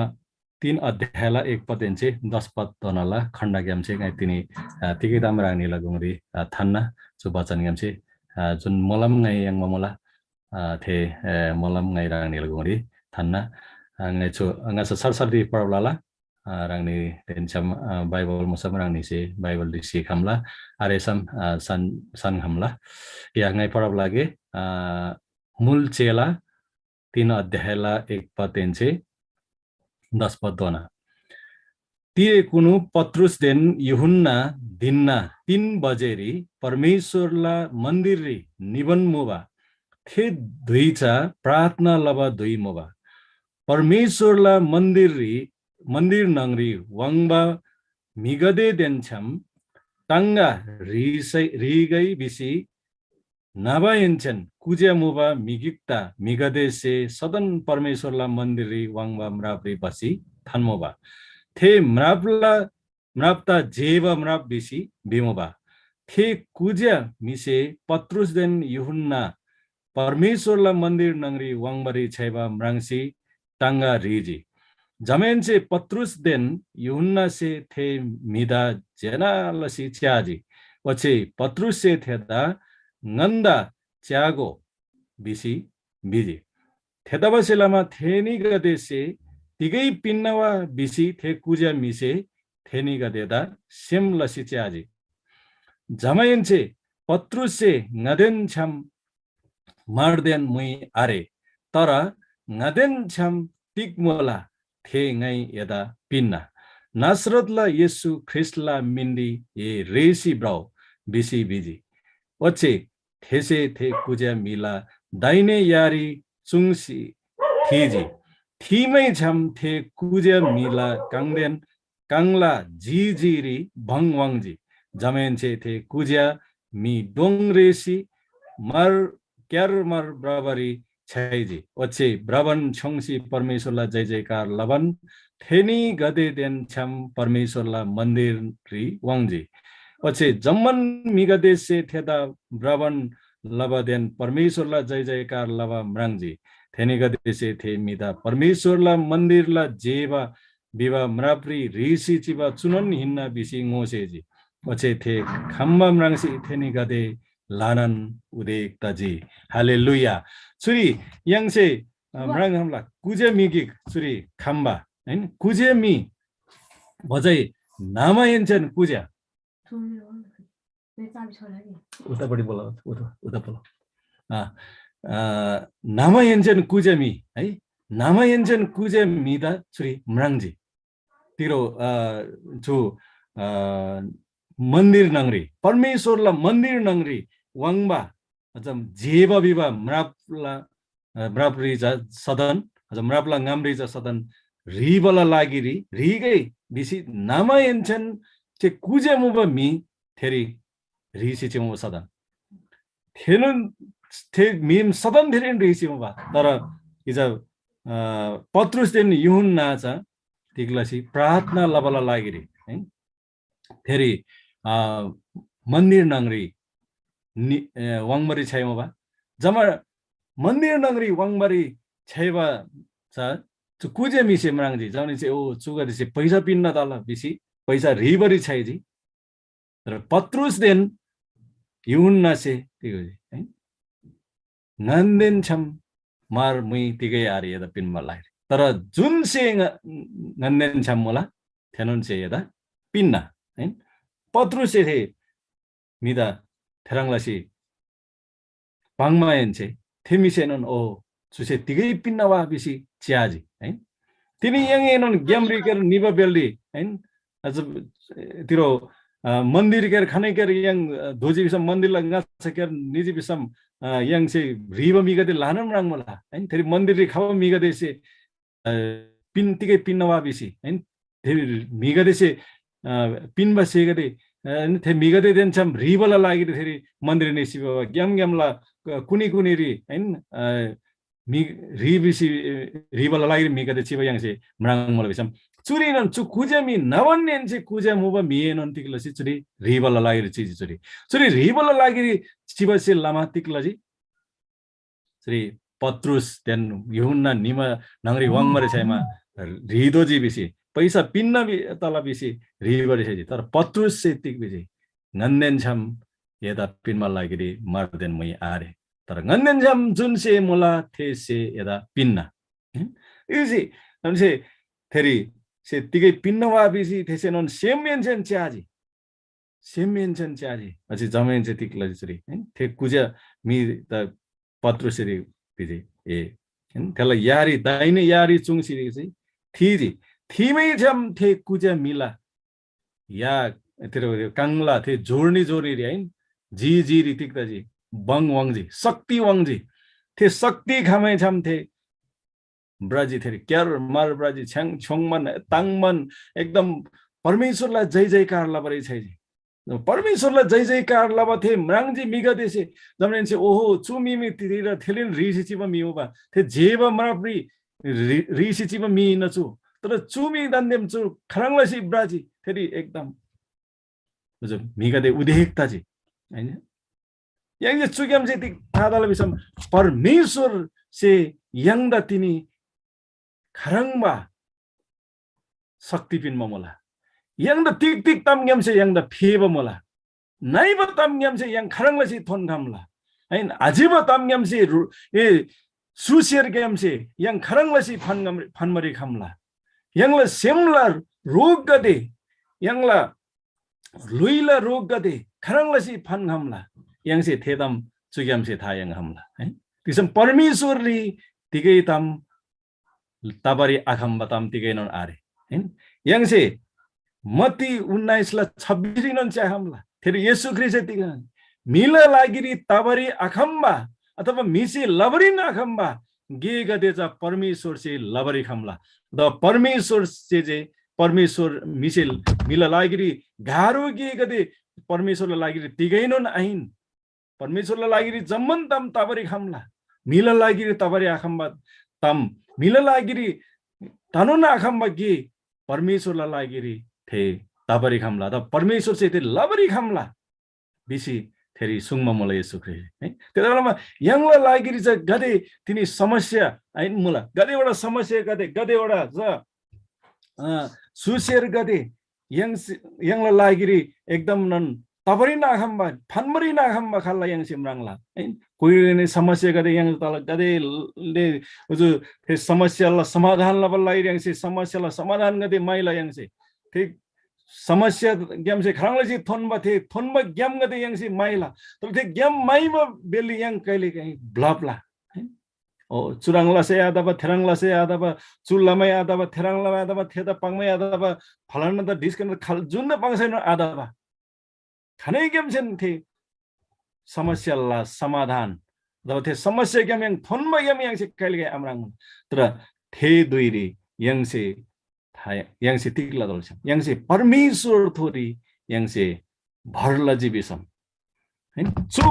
तीन अध्यायला एक पदहेन्‍से दस पदधोनाला खण्‍डग्‍यामसे ङाइ तिनी, अ, तिगै ताम ह्राङनीला गुङरी, अ, थान्‍ना, चु वचनग्‍यामसे, अ, जुन मोलम ङाइ याङ्बा मुला, अ, थे, अ, मोलम ङाइ ह्राङनीला गुङरी थान्‍ना। अ, ङाइ चु, ङाच्‍छा सरसर्ती पढब लला, अ, ह्राङनीदेन छ्‌याम, अ, बाइबल मुसम ह्राङनीसे बाइबल रिसी खम्‍ला, आरेसम, अ, सान, सान खम्‍ला। या, ङाइ पढब लागे, अ, मूल चेला तीन अध्यायला एक पदहेन्‍से दस पदधोना। तिरेकुनु पत्रुसदेन यूहन्‍ना धिनना तीन बजेरी परमेश्‍वरला मन्‍दिररी निबान मुबा। थे धुइ चा प्रार्थना लबा धुइ मुबा। परमेश्‍वरला मन्‍दिररी, मन्‍दिर न्‍हङरी वाङ्बा म्‍हिगदेदेन छ्‌याम टाङगा ह्रीसै, ह्रीगै भिसी न्‍हबाहेन्‍सेन कुज्‍या मुबा म्‍हि गिकदा म्‍हिगदेसे सदन परमेश्‍वरला मन्‍दिररी वाङ्बा म्रापरी भसी थान्‍मुबा। थे म्रापला, म्रापदा जेबा म्राप भिसी भिमुबा। थे कुज्‍या म्‍हिसे पत्रुसदेन यूहन्‍ना परमेश्‍वरला मन्‍दिर न्‍हङरी वाङ्बारी छ्‌याइबा म्राङ्सी टाङगा ह्रीजी। जमाहेन्‍से पत्रुसदेन यूहन्‍नासे थे म्‍हिदा ज्‍यना लसी च्‍याजी। ओच्‍छे पत्रुससे थेदा, "ङन्‍दा च्‍यागो," भिसी भिजी। थेतबासेलमा थेनीगदेसे तिगै पिन्‍ना वा भिसी थे कुज्‍या म्‍हिसे थेनीगदेदा सेम लसी च्‍याजी। जमाहेन्‍से पत्रुससे ङादेन छ्‌याम म्‍हरदेन मुइ आरे, तर ङादेन छ्‌याम तिग मुला थे ङाइ एदा पिन्‍ना। नासरतला येशू ख्रीष्‍टला मिनरी ए रेःसी भ्रउ भिसी भिजी। ओच्‍छे थेसे थे कुज्‍या म्‍हिला दाहिने यारी चुङ्सी थीजी। थीमैछ्‌याम थे कुज्‍या म्‍हिला काङदेन काङला जी जीरी भङ वाङ्‌जी। जमाहेन्‍से थे कुज्‍या म्‍हि डोङ रेःसी मार क्‍यार मार भ्रबारी छ्‌याइजी। ओच्‍छे भ्रबान छ्‌योङ्सी परमेश्‍वरला जयजयकार लबान थेनीगदेदेन छ्‌याम परमेश्‍वरला मन्‍दिररी वाङ्‌जी। ओच्‍छे जम्‍मान म्‍हिगदेसे थेदा भ्रबान लबादेन परमेश्‍वरला जयजयकार लबा म्राङ्जी। थेनीगदेसे थे म्‍हिदा परमेश्‍वरला मन्‍दिरला जेबा भिबा म्रापरी ह्रीसी चिबा चुनोन हिन्‍ना भिसी ङोसेजी। ओच्‍छे थे खम्‍बा म्राङ्सी थेनीगदे ल्‍हानान उदेक तजी। हालेलुया। चुरी य्‍हाङसे, अ, वाह। म्राङ्‌खम्‍ला कुज्‍या म्‍हि गिक चुरी खम्‍बा, हैन? कुज्‍या म्‍हि ओच्‍छे न्‍हमाहेन्‍सेन कुज्‍या। उतापट्टि बोला, उता, उता बोला। अ, अ, न्‍हमाहेन्‍सेन कुज्‍या म्‍हि, है? न्‍हमाहेन्‍सेन कुज्‍या म्‍हिदा चुरी म्राङ्जी। तिरो, अ, चु, अ, मन्‍दिर न्‍हङरी, परमेश्‍वरला मन्‍दिर न्‍हङरी वाङ्बा, अझ जेबा भिबा म्रापला, अ, म्रापरी चा सदन, अझ म्रापला ङामरी चा सदन ह्रीबाला लागिरी ह्रीगै भिसी न्‍हमाहेन्‍सेन थे कुज्‍या मुबा म्‍हि थेरी ह्रीसी चिमुबा सदन। थेनोन थे म्‍हिम सदन थेरीन ह्रीसी मुबा। तर इजा, अ, पत्रुसदेन यूहन्‍ना चा तिग लसी प्रार्थना लबाला लागिरी, है? थेरी, अ, मन्‍दिर न्‍हङरी नि-, अ, वाङ्बारी छ्‌याइमुबा। जमा मन्‍दिर न्‍हङरी वाङ्बारी छ्‌याइबा चा चु कुज्‍या म्‍हिसे म्राङ्जी। जमाहेन्‍से, "ओ, चुगदेसे पैसा पिन्‍ना तला," भिसी पैसा ह्रीबारी छ्‌याइजी। तर पत्रुसदेन यूहन्‍नासे तिग भिजी, है? "ङन्‍देन छ्‌याम म्‍हर मुइ तिगै आरे एदा पिन्‍बा लागिरी। तर जुनसे ङ-, ङन्‍देन छ्‌याम मुला, थेनोनसे एदा पिन्‍ना।" है? पत्रुससे थे म्‍हिदा थेह्रङ् लसी पाङ्माहेन्‍से थे म्‍हिसेनोन, "ओ, चुसे तिगै पिन्‍ना वा?" भिसी च्‍याजी, है। तिनी य्‍हाङएनोन ग्‍यामरीक्‍यार निबा बेलरी, है, अझ तिरो, अ, मन्‍दिरक्‍यार खनैक्‍यार य्‍हाङ, अ, दोःजी भिसम, मन्‍दिरला ङाच्‍छाक्‍यार निजी भिसम, अ, य्‍हाङसे ह्रीबा म्‍हिगदे ल्‍हानान म्राङ्मुला, है। थेरी मन्‍दिररी खबा म्‍हिगदेसे, अ, पिन, तिगै पिन्‍ना वा भिसी, है। थे म्‍हिगदेसे, अ, पिन्‍बा स्‍हेगदे, अ, थे म्‍हिगदेदेन छ्‌याम ह्रीबाला लागिरी थेरी मन्‍दिर निसी भबा ग्‍याम ग्‍यामला, अ, कुनी कुनीरी, है, अ, म्‍हि ह्री भिसी, अ, ह्रीबाला लागिरी म्‍हिगदे चिबा य्‍हाङसे म्राङ्मुला भिसम, चुरीनोन चु कुज्‍या म्‍हि न्‍हबानहेन्‍से कुज्‍या मुबा म्‍हिएनोन तिग लसी चुरी ह्रीबाला लागिरी चिजी चुरी। चुरी ह्रीबाला लागिरी चिबासे लमा तिग लजी? श्री पत्रुसदेन यूहन्‍ना निमा न्‍हङरी वाङ्बारी छ्‌याइमा ह्रीदोजी भिसी, पैसा पिन्‍ना बि-, तला भिसी ह्रीबारी छ्‌याइजी। तर पत्रुससे तिग भिजी? "ङन्‍देन छ्‌याम एदा पिन्‍बा लागिरी म्‍हरदेन मुइ आरे। तर ङन्‍देन छ्‌याम जुन स्‍हे मुला, थे स्‍हे एदा पिन्‍ना।" इसी, जमाहेन्‍से थेरी स्‍हे तिगै पिन्‍ना वा भिसी थेसेनोन सेमहेन्‍सेन च्‍याजी। सेमहेन्‍सेन च्‍याजी। अझै जमाहेन्‍से तिग लजी चुरी, है? थे कुज्‍या म्‍हि त पत्रुसरी भिजी, ए, है? थेला यारी, दाहिने यारी चुङ्सी भिजी, थीजी। थीमै छ्‌याम थे कुज्‍या म्‍हिला या, तिरो काङला थे जोर्नी जोर्नीरी, है? जी जीरी तिग तजी, बङ वाङ्जी, शक्ति वाङ्जी। थे शक्ति खमै छ्‌याम थे भ्रजी थेरी क्यार मार भ्रजी छ्याङ छ्‌योङमान ताङमान एकदम परमेश्‍वरला जय जयकार लबारी छ्‌याइजी। परमेश्‍वरला जय जयकार लबा थे म्राङ्जी म्‍हिगदेसे, जमाहेन्‍से ओहो, चु म्‍हि मी तितिर थेरीन ह्रीसी चिबा म्‍हि मुबा, थे जेबा म्रापरी ह्री-, ह्रीसी चिबा म्‍हि हिन्‍ना चु। तर चु म्‍हि दान्‍देम चु खाह्रङ् लसी भ्रजी थेरी एकदम म्‍हिगदे उदेक तजी, हैन? य्‍हाङसे चुग्‍यामसे तिग था तला भिसम, परमेश्‍वरसे य्‍हाङदा तिनी खाह्रङ्बा शक्ति पिन्‍बा मुला। य्‍हाङदा तिग तिग तामग्‍यामसे य्‍हाङदा फेबा मुला। नइबा तामग्‍यामसे य्‍हाङ खाह्रङ् लसी थोन्‍खम्‍ला? हैन, आज्‍यबा तामग्‍यामसे रु-, ए, सुसेरग्‍यामसे य्‍हाङ खाह्रङ् लसी फन्‍गम-, फन्‍बारी खम्‍ला? य्‍हाङला सेमला रोगगदे, य्‍हाङला ल्‍हुइला रोगगदे खाह्रङ् लसी फन्‍खम्‍ला? य्‍हाङसे थे ताम चुग्‍यामसे था याङ्‌खम्‍ला, है। तिसम परमेश्‍वररी तिगै ताम तबारी आखम्‍बा ताम तिगैनोन आरे, हैन? य्‍हाङसे मत्ती उन्नाइसला छब्बिसरीनोन च्‍याखम्‍ला। थेरी येशू ख्रीष्‍टसे तिग म्‍हिला लागिरी तबारी आखम्‍बा अथवा म्‍हिसे लबारीन आखम्‍बा गेगदे चा परमेश्‍वरसे लबारी खम्‍ला। अथवा परमेश्‍वरसे जे, परमेश्‍वर म्‍हिसे, म्‍हिला लागिरी गाह्रो गेगदे परमेश्‍वरला लागिरी तिगैनोन आहिन। परमेश्‍वरला लागिरी जम्‍मान ताम तबारी खम्‍ला। म्‍हिला लागिरी तबारी आखम्‍बा ताम, म्‍हिला लागिरी तनोन आखम्‍बा गे परमेश्‍वरला लागिरी थे तबारी खम्‍ला। त परमेश्‍वरसे थे लबारी खम्‍ला भिसी थेरी सुङ्बा मुला येशू ख्रीष्‍ट, है। थेतबासेलमा य्‍हाङला लागिरी चा गाते तिनी समस्या आहिन मुला। गातेवटा समस्या गाते, गातेवटा चा, अ, सुसेर गाते, य्‍हाङसे य्‍हाङला लागिरी एकदमनोन तबारीन आखम्‍बा, फान्‍बारीन आखम्‍बा खाल्‍ला य्‍हाङसे म्राङ्ला। है, कोइरेने समस्यागदे य्‍हाङ तल गदे ले उजु थे समस्याला समाधान लबाला लागिरी य्‍हाङसे समस्याला समाधानगदे माइला य्‍हाङसे। थे समस्याग्‍यामसे खाह्रङ् लसी थोन्‍बा थे थोन्‍बा ग्‍यामगदे य्‍हाङसे माइला। तर थे ग्‍याम माइबा बेली य्‍हाङ कहिले काहीँ ब्‍लप्‍ला। है? ओ, चुह्रङ् लसे आतबा, थेह्रङ् लसे आतबा, चु लमै आतबा, थेह्रङ् लमै आतबा, थेदा पाङ्‌मै आतबा, फलाना त ढिस्कन खाल जुन पाङ्सैन आतबा। खानैग्‍यामसेन थे समस्याला समाधान अथवा थे समस्याग्‍याम य्‍हाङ थोन्‍बाग्‍याम य्‍हाङसे कहिलेकाहीँ आम्राङ्मुला। तर थे धुइरी य्‍हाङसे था य्‍हाङसे तिग लतोःला भिसम, य्‍हाङसे परमेश्‍वरथोरी य्‍हाङसे भर लजी भिसम, है, चु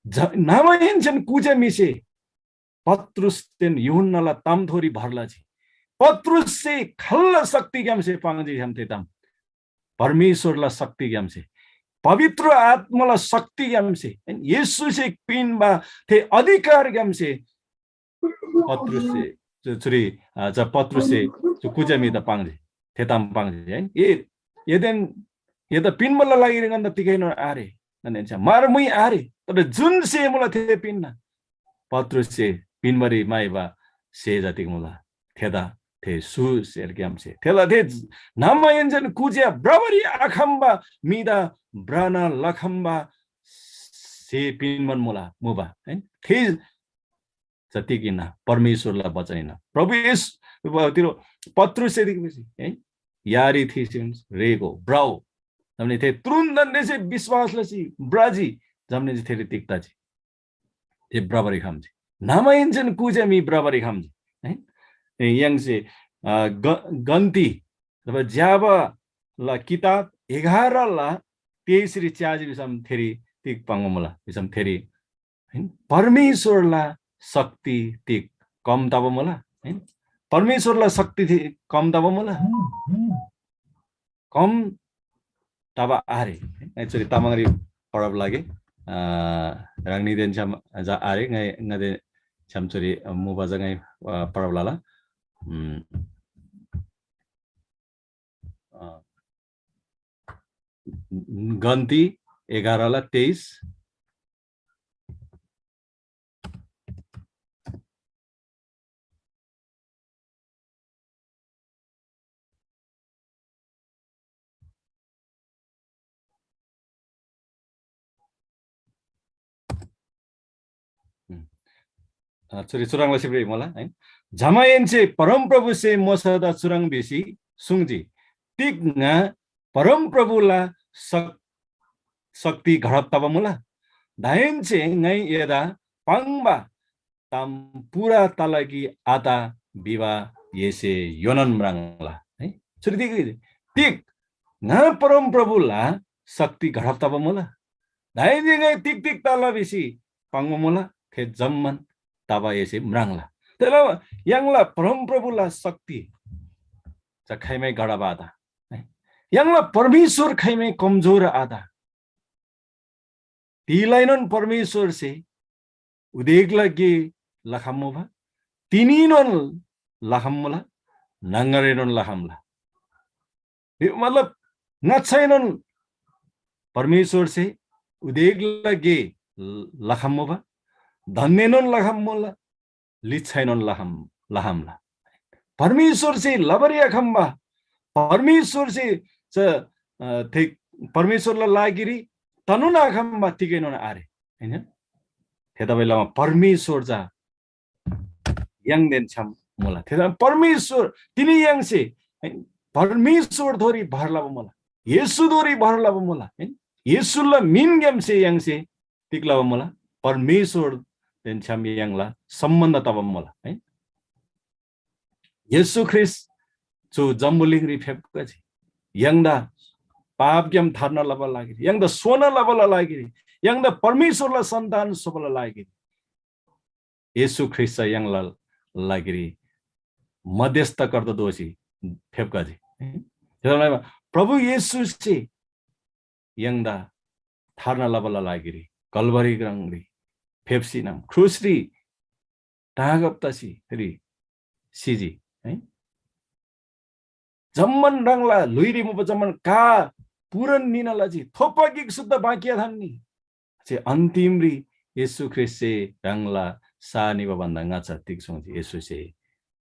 ज-, न्‍हमाहेन्‍सेन कुज्‍या म्‍हिसे पत्रुसदेन यूहन्‍नाला तामथोरी भर लजी। पत्रुससे खाल्‍ला शक्तिग्‍यामसे पाङ्जी भिसम थे ताम परमेश्‍वरला शक्तिग्‍यामसे, पवित्र आत्‍माला शक्तिग्‍यामसे, येशूसे पिन्‍बा थे अधिकारग्‍यामसे पत्रुससे चु-, चुरी, अ, चा पत्रुससे चु कुज्‍या म्‍हिदा पाङ्जी, थे ताम पाङ्जी, है। ए, एदेन, एदा पिन्‍बाला लागिरी ङन्‍दा तिगैनोन आरे, ङन्‍देन छ्‌याम मार मुइ आरे, तर जुन स्‍हे मुला थे पिन्‍ना। पत्रुससे पिन्‍बारी म्‍हाइबा स्‍हे जतिक मुला, थेदा थे सुसेरग्‍यामसे थेला थे न्‍हमाहेन्‍सेन कुज्‍या भ्रबारी आखम्‍बा म्‍हिदा भ्रना लखम्‍बा स्‍हे पिन्‍बान मुला, मुबा, है। थे जतिक हिन्‍ना परमेश्‍वरला वचन हिन्‍ना। प्रभु येशू, तिरो पत्रुससे तिग भिसी, है, यारी थिसी रेःगो, भ्रउ। जम्‍ने थे तुरुन्‍तनसे विश्‍वास लसी भ्रजी, जम्‍ने थेरी तिग तजी। थे भ्रबारी खम्‍जी। न्‍हमाहेन्‍सेन कुज्‍या म्‍हि भ्रबारी खम्‍जी। है? ए, य्‍हाङसे, अ, ग-, गन्‍ती अथवा ज्‍याबाला किताब एघारला तेइसरी च्‍याजी भिसम थेरी तिग पाङ्बा मुला भिसम थेरी, है, परमेश्‍वरला शक्ति तिग कम तबा मुला? है? परमेश्‍वरला शक्ति तिग कम तबा मुला? कम तबा आरे। ङाइ चुरी तामाङरी पढब लागे। अ, ह्राङनीदेन छ्‌याम जा आरे, ङाइ ङादे छ्‌याम चुरी मुबा जा ङाइ, अ, पढब लला। उम्, अ, गन्ती एघारला तेइस। उम्। अ, चुरी चुह्रङ् लसी भ्रिइ मुला, है। जमाहेन्‍से परमप्रभुसे मोशादा चुह्रङ् भिसी सुङ्जी, तिग ङा परमप्रभुला शक-, शक्ति घडप तबा मुला? दाहेन्‍से ङाइ एदा पाङ्बा ताम पूरा तला कि आत भिबा एसे योनान म्राङ्ला, है। चुरी तिग, तिग ङा परमप्रभुला शक्ति घडप तबा मुला? दाहेन्‍से ङाइ तिग तिग तला भिसी पाङ्बा मुला, थे जम्‍मान तबा एसे म्राङ्ला। थेला य्‍हाङला परमप्रभुला शक्ति चा खाइमै घडप आत। य्‍हाङला परमेश्‍वर खाइमै कमजोर आत। तिलाएनोन परमेश्‍वरसे उदेकला गे लखम्‍मुबा, तिनीनोन लखम्‍मुला, न्‍हङगरएनोन लखम्‍ला। मतलब, ङाच्‍छाएनोन परमेश्‍वरसे उदेकला गे लखम्‍मुबा, धन्‍देनोन लखम्‍मुला, लिच्‍छाएनोन लखम-, लखम्‍ला। परमेश्‍वरसे लबारी आखम्‍बा, परमेश्‍वरसे च, अ, थे परमेश्‍वरला लागिरी तनोन आखम्‍बा तिगैनोन आरे, होइन? थेतबासेलमा परमेश्‍वर चा य्‍हाङदेन छ्‌याम मुला। थेतमा परमेश्‍वर, तिनी य्‍हाङसे, है, परमेश्‍वरथोरी भर लबा मुला, येशूथोरी भर लबा मुला, है। येशूला मिनग्‍यामसे य्‍हाङसे तिग लबा मुला? परमेश्‍वरदेन छ्‌याम य्‍हाङला सम्‍बन्‍ध तबा मुला, है। येशू ख्रीष्‍ट चु जम्‍बुलिङरी फेप्‍खजी, य्‍हाङदा पापग्‍याम थार्ना लबाला लागिरी, य्‍हाङदा सोना लबाला लागिरी, य्‍हाङदा परमेश्‍वरला सन्‍तान स्‍होबाला लागिरी येशू ख्रीष्‍ट चा य्‍हाङला लागिरी मध्यस्थकर्ता दोसी फेप्‍खजी। थेतबासेलमा प्रभु येशूसे य्‍हाङदा थार्ना लबाला लागिरी कलवरी ग्राङरी फेप्‍सीनम क्रुसरी टाँगब तसी फेरि सिजी, है। जम्‍मान ह्राङला ल्‍हुइरी मुबा जम्‍मान का पूरण निना लजी, थोप्‍पा गिक सुद्धा बाँकी आथान्‍नी। चे अन्तिमरी येशू ख्रीष्‍टसे ह्राङला सा निबा भन्‍दा ङाच्‍छा तिग सुङ्जी? येशूसे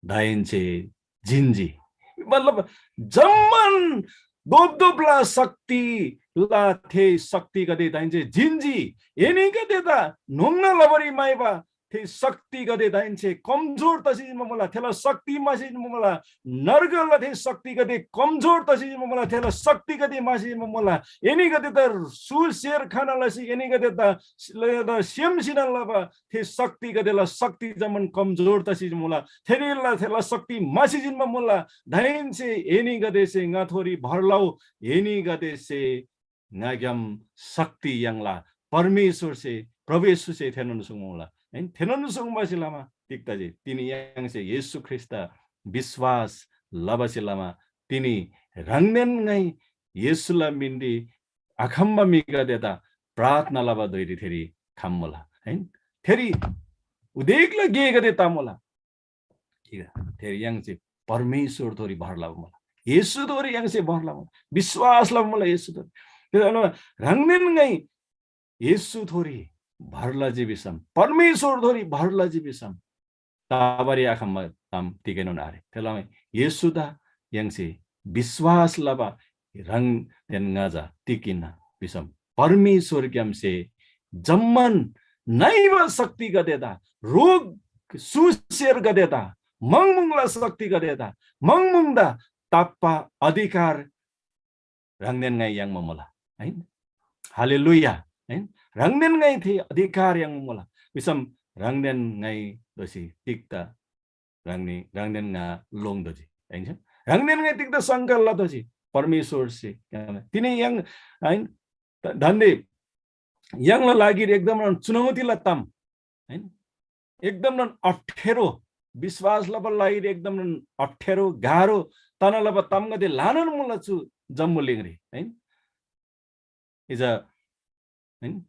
दाहेन्‍से जिन्‍जी। मतलब जम्‍मान दोपदोपला शक्तिला थे शक्तिगदे दाहेन्‍से जिन्‍जी। एनीगदेदा न्‍होङ्ना लबारी म्‍हाइबा थे शक्तिगदे दाहेन्‍से कमजोर तसी जिन्‍बा मुला, थेला शक्ति मासी जिन्‍बा मुला, नर्गला थे शक्तिगदे कमजोर तसी जिन्‍बा मुला, थेला शक्तिगदे मासी जिन्‍बा मुला। एनीगदेदा सुसेर खाना लसी एनीगदेदा सेम सिना लबा थे शक्तिगदेला शक्ति जम्‍मान कमजोर तसी मुला। थेनीला थेला शक्ति मासी जिन्‍बा मुला। दाहेन्‍से एनीगदेसे ङाथोरी भर लउ, एनीगदेसे ङाग्‍याम शक्ति याङ्ला। परमेश्‍वरसे, प्रभु येशूसे थेनोन सुङ्मुला। हैन? थेनोन सुङ्बासे लमा तिग तजी? तिनी य्‍हाङसे येशू ख्रीष्‍टदा विश्‍वास लबासे लमा तिनी ह्राङदेन ङाइ येशूला मिनरी आखम्‍बा म्‍हिगदेदा प्रार्थना लबा धुइरी थेरी खम्‍मुला। हैन? थेरी उदेकला गेगदे तमुला। ठीक है? थेरी य्‍हाङसे परमेश्‍वरथोरी भर लबा मुला। येशूथोरी य्‍हाङसे भर लबा मुला। विश्‍वास लबा मुला येशूथोरी। थेतबासेलमा ह्राङदेन ङाइ येशूथोरी भर लजी भिसम, परमेश्‍वरथोरी भर लजी भिसम, तबारी आखम्‍बा ताम तिगैनोन आरे। थेतबासेलमा येशूदा य्‍हाङसे विश्‍वास लबा ह्राङदेन ङा चा तिग हिन्‍ना भिसम, परमेश्‍वरग्‍यामसे जम्‍मान नइबा शक्तिगदेदा, रोग सुसेरगदेदा, मङमुङला शक्तिगदेदा, मङमुङदा ताप्‍बा अधिकार ह्राङदेन ङाइ याङ्बा मुला। हैन? हालेलुया। हैन? ह्राङदेन ङाइ थे अधिकार याङ्बा मुला। भिसम ह्राङदेन ङाइ दोसी तिग्‍दा ह्राङनी, ह्राङदेन ङा लोङ्‌तोःजी। हैन? ह्राङदेन ङाइ तिग्‍दा शङ्का लतोःजी? परमेश्‍वरसे तिनी य्‍हाङ, हैन? ध-, धन्‍दे य्‍हाङला लागिरी एकदमनोन चुनौतीला ताम, हैन? एकदमनोन अप्ठ्यारो, विश्‍वास लबाला लागिरी एकदमनोन अप्ठ्यारो, गाह्रो तना लबा तामगदे ल्‍हानान मुला चु जम्‍बुलिङरी, हैन? इजा, हैन?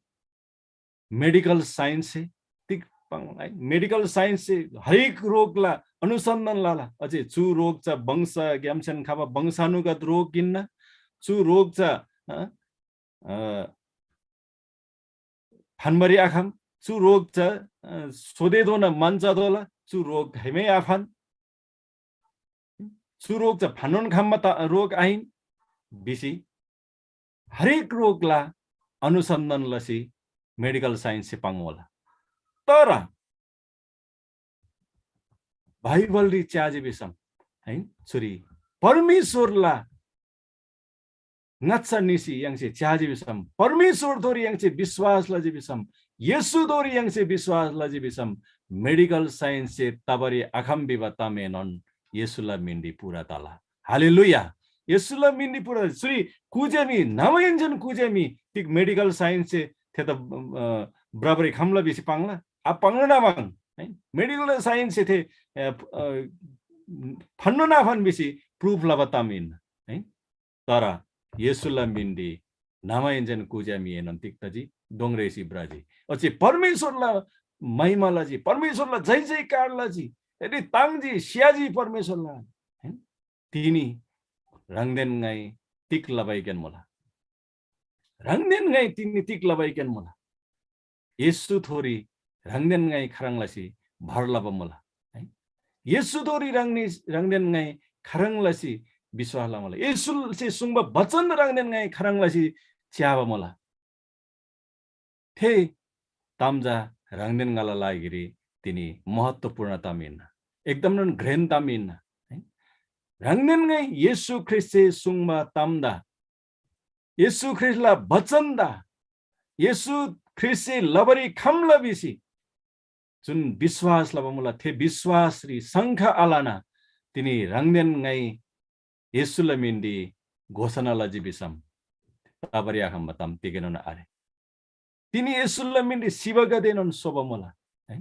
मेडिकल साइन्ससे तिग पाङ्ला, है? मेडिकल साइन्ससे हरेक रोगला अनुसन्धान लला। अझै चु रोग चा वंशग्‍यामसेन खबा वंशानुगत रोग हिन्‍ना। चु रोग चा, अ, अ, फान्‍बारी आखम। चु रोग चा, अ, सोधेधोना मान चतोःला। चु रोग खाइमै आफान। चु रोग चा फान्‍नोन खम्‍बा त-, रोग आहिन भिसी हरेक रोगला अनुसन्धान लसी मेडिकल साइन्ससे पाङ्‌मुला। तर बाइबलरी च्‍याजी भिसम, है, चुरी परमेश्‍वरला ङाच्‍छा निसी य्‍हाङसे च्‍याजी भिसम, परमेश्‍वरथोरी य्‍हाङसे विश्‍वास लजी भिसम, येशूथोरी य्‍हाङसे विश्‍वास लजी भिसम, मेडिकल साइन्ससे तबारी आखम भिबा तामएनोन येशूला मिनरी पूरा तला। हालेलुया। येशूला मिनरी पूरा तला। चुरी कुज्‍या म्‍हि, न्‍हमाहेन्‍सेन कुज्‍या म्‍हि, तिग मेडिकल साइन्ससे थेदा, अ, भ्रबारी खम्‍ला भिसी पाङ्ला? आपाङ्ना नाबाङ, है? मेडिकल साइन्ससे थे, अ, अ, फान्‍ना नाफान भिसी प्रुफ लबा ताम हिन्‍ना, है? तर येशूला मिनरी न्‍हमाहेन्‍सेन कुज्‍या म्‍हिएनोन तिग तजी? डोङ रेसी भ्रजी। ओच्‍छे परमेश्‍वरला महिमा लजी, परमेश्‍वरला जय जयकार लजी। यदि ताङ्जी, स्‍याजी परमेश्‍वरला, है? तिनी ह्राङदेन ङाइ तिग लबाइकेन मुला? ह्राङदेन ङाइ तिनी तिग लबाइकेन मुला? येशूथोरी ह्राङदेन ङाइ खाह्रङ् लसी भर लबा मुला? है? येशूथोरी ह्राङनी, ह्राङदेन ङाइ खाह्रङ् लसी विश्‍वास लमुला? येशूसे सुङ्बा वचन ह्राङदेन ङाइ खाह्रङ् लसी च्‍याबा मुला? थे ताम चा ह्राङदेन ङाला लागिरी तिनी महत्त्वपूर्ण ताम हिन्‍ना, एकदमनोन घ्रेन ताम हिन्‍ना, है? ह्राङदेन ङाइ येशू ख्रीष्‍टसे सुङ्बा तामदा, येशू ख्रीष्‍टला बचनदा, येशू ख्रीष्‍टसे लबारी खम्‍ला भिसी जुन विश्‍वास लबा मुला, थे विश्‍वासरी शङ्का आलना तिनी ह्राङदेन ङाइ येशूला मिनरी घोषणा लजी भिसम तबारी आखम्‍बा ताम तिगैनोन आरे। तिनी येशूला मिनरी सिबागदेएनोन सोबा मुला, है?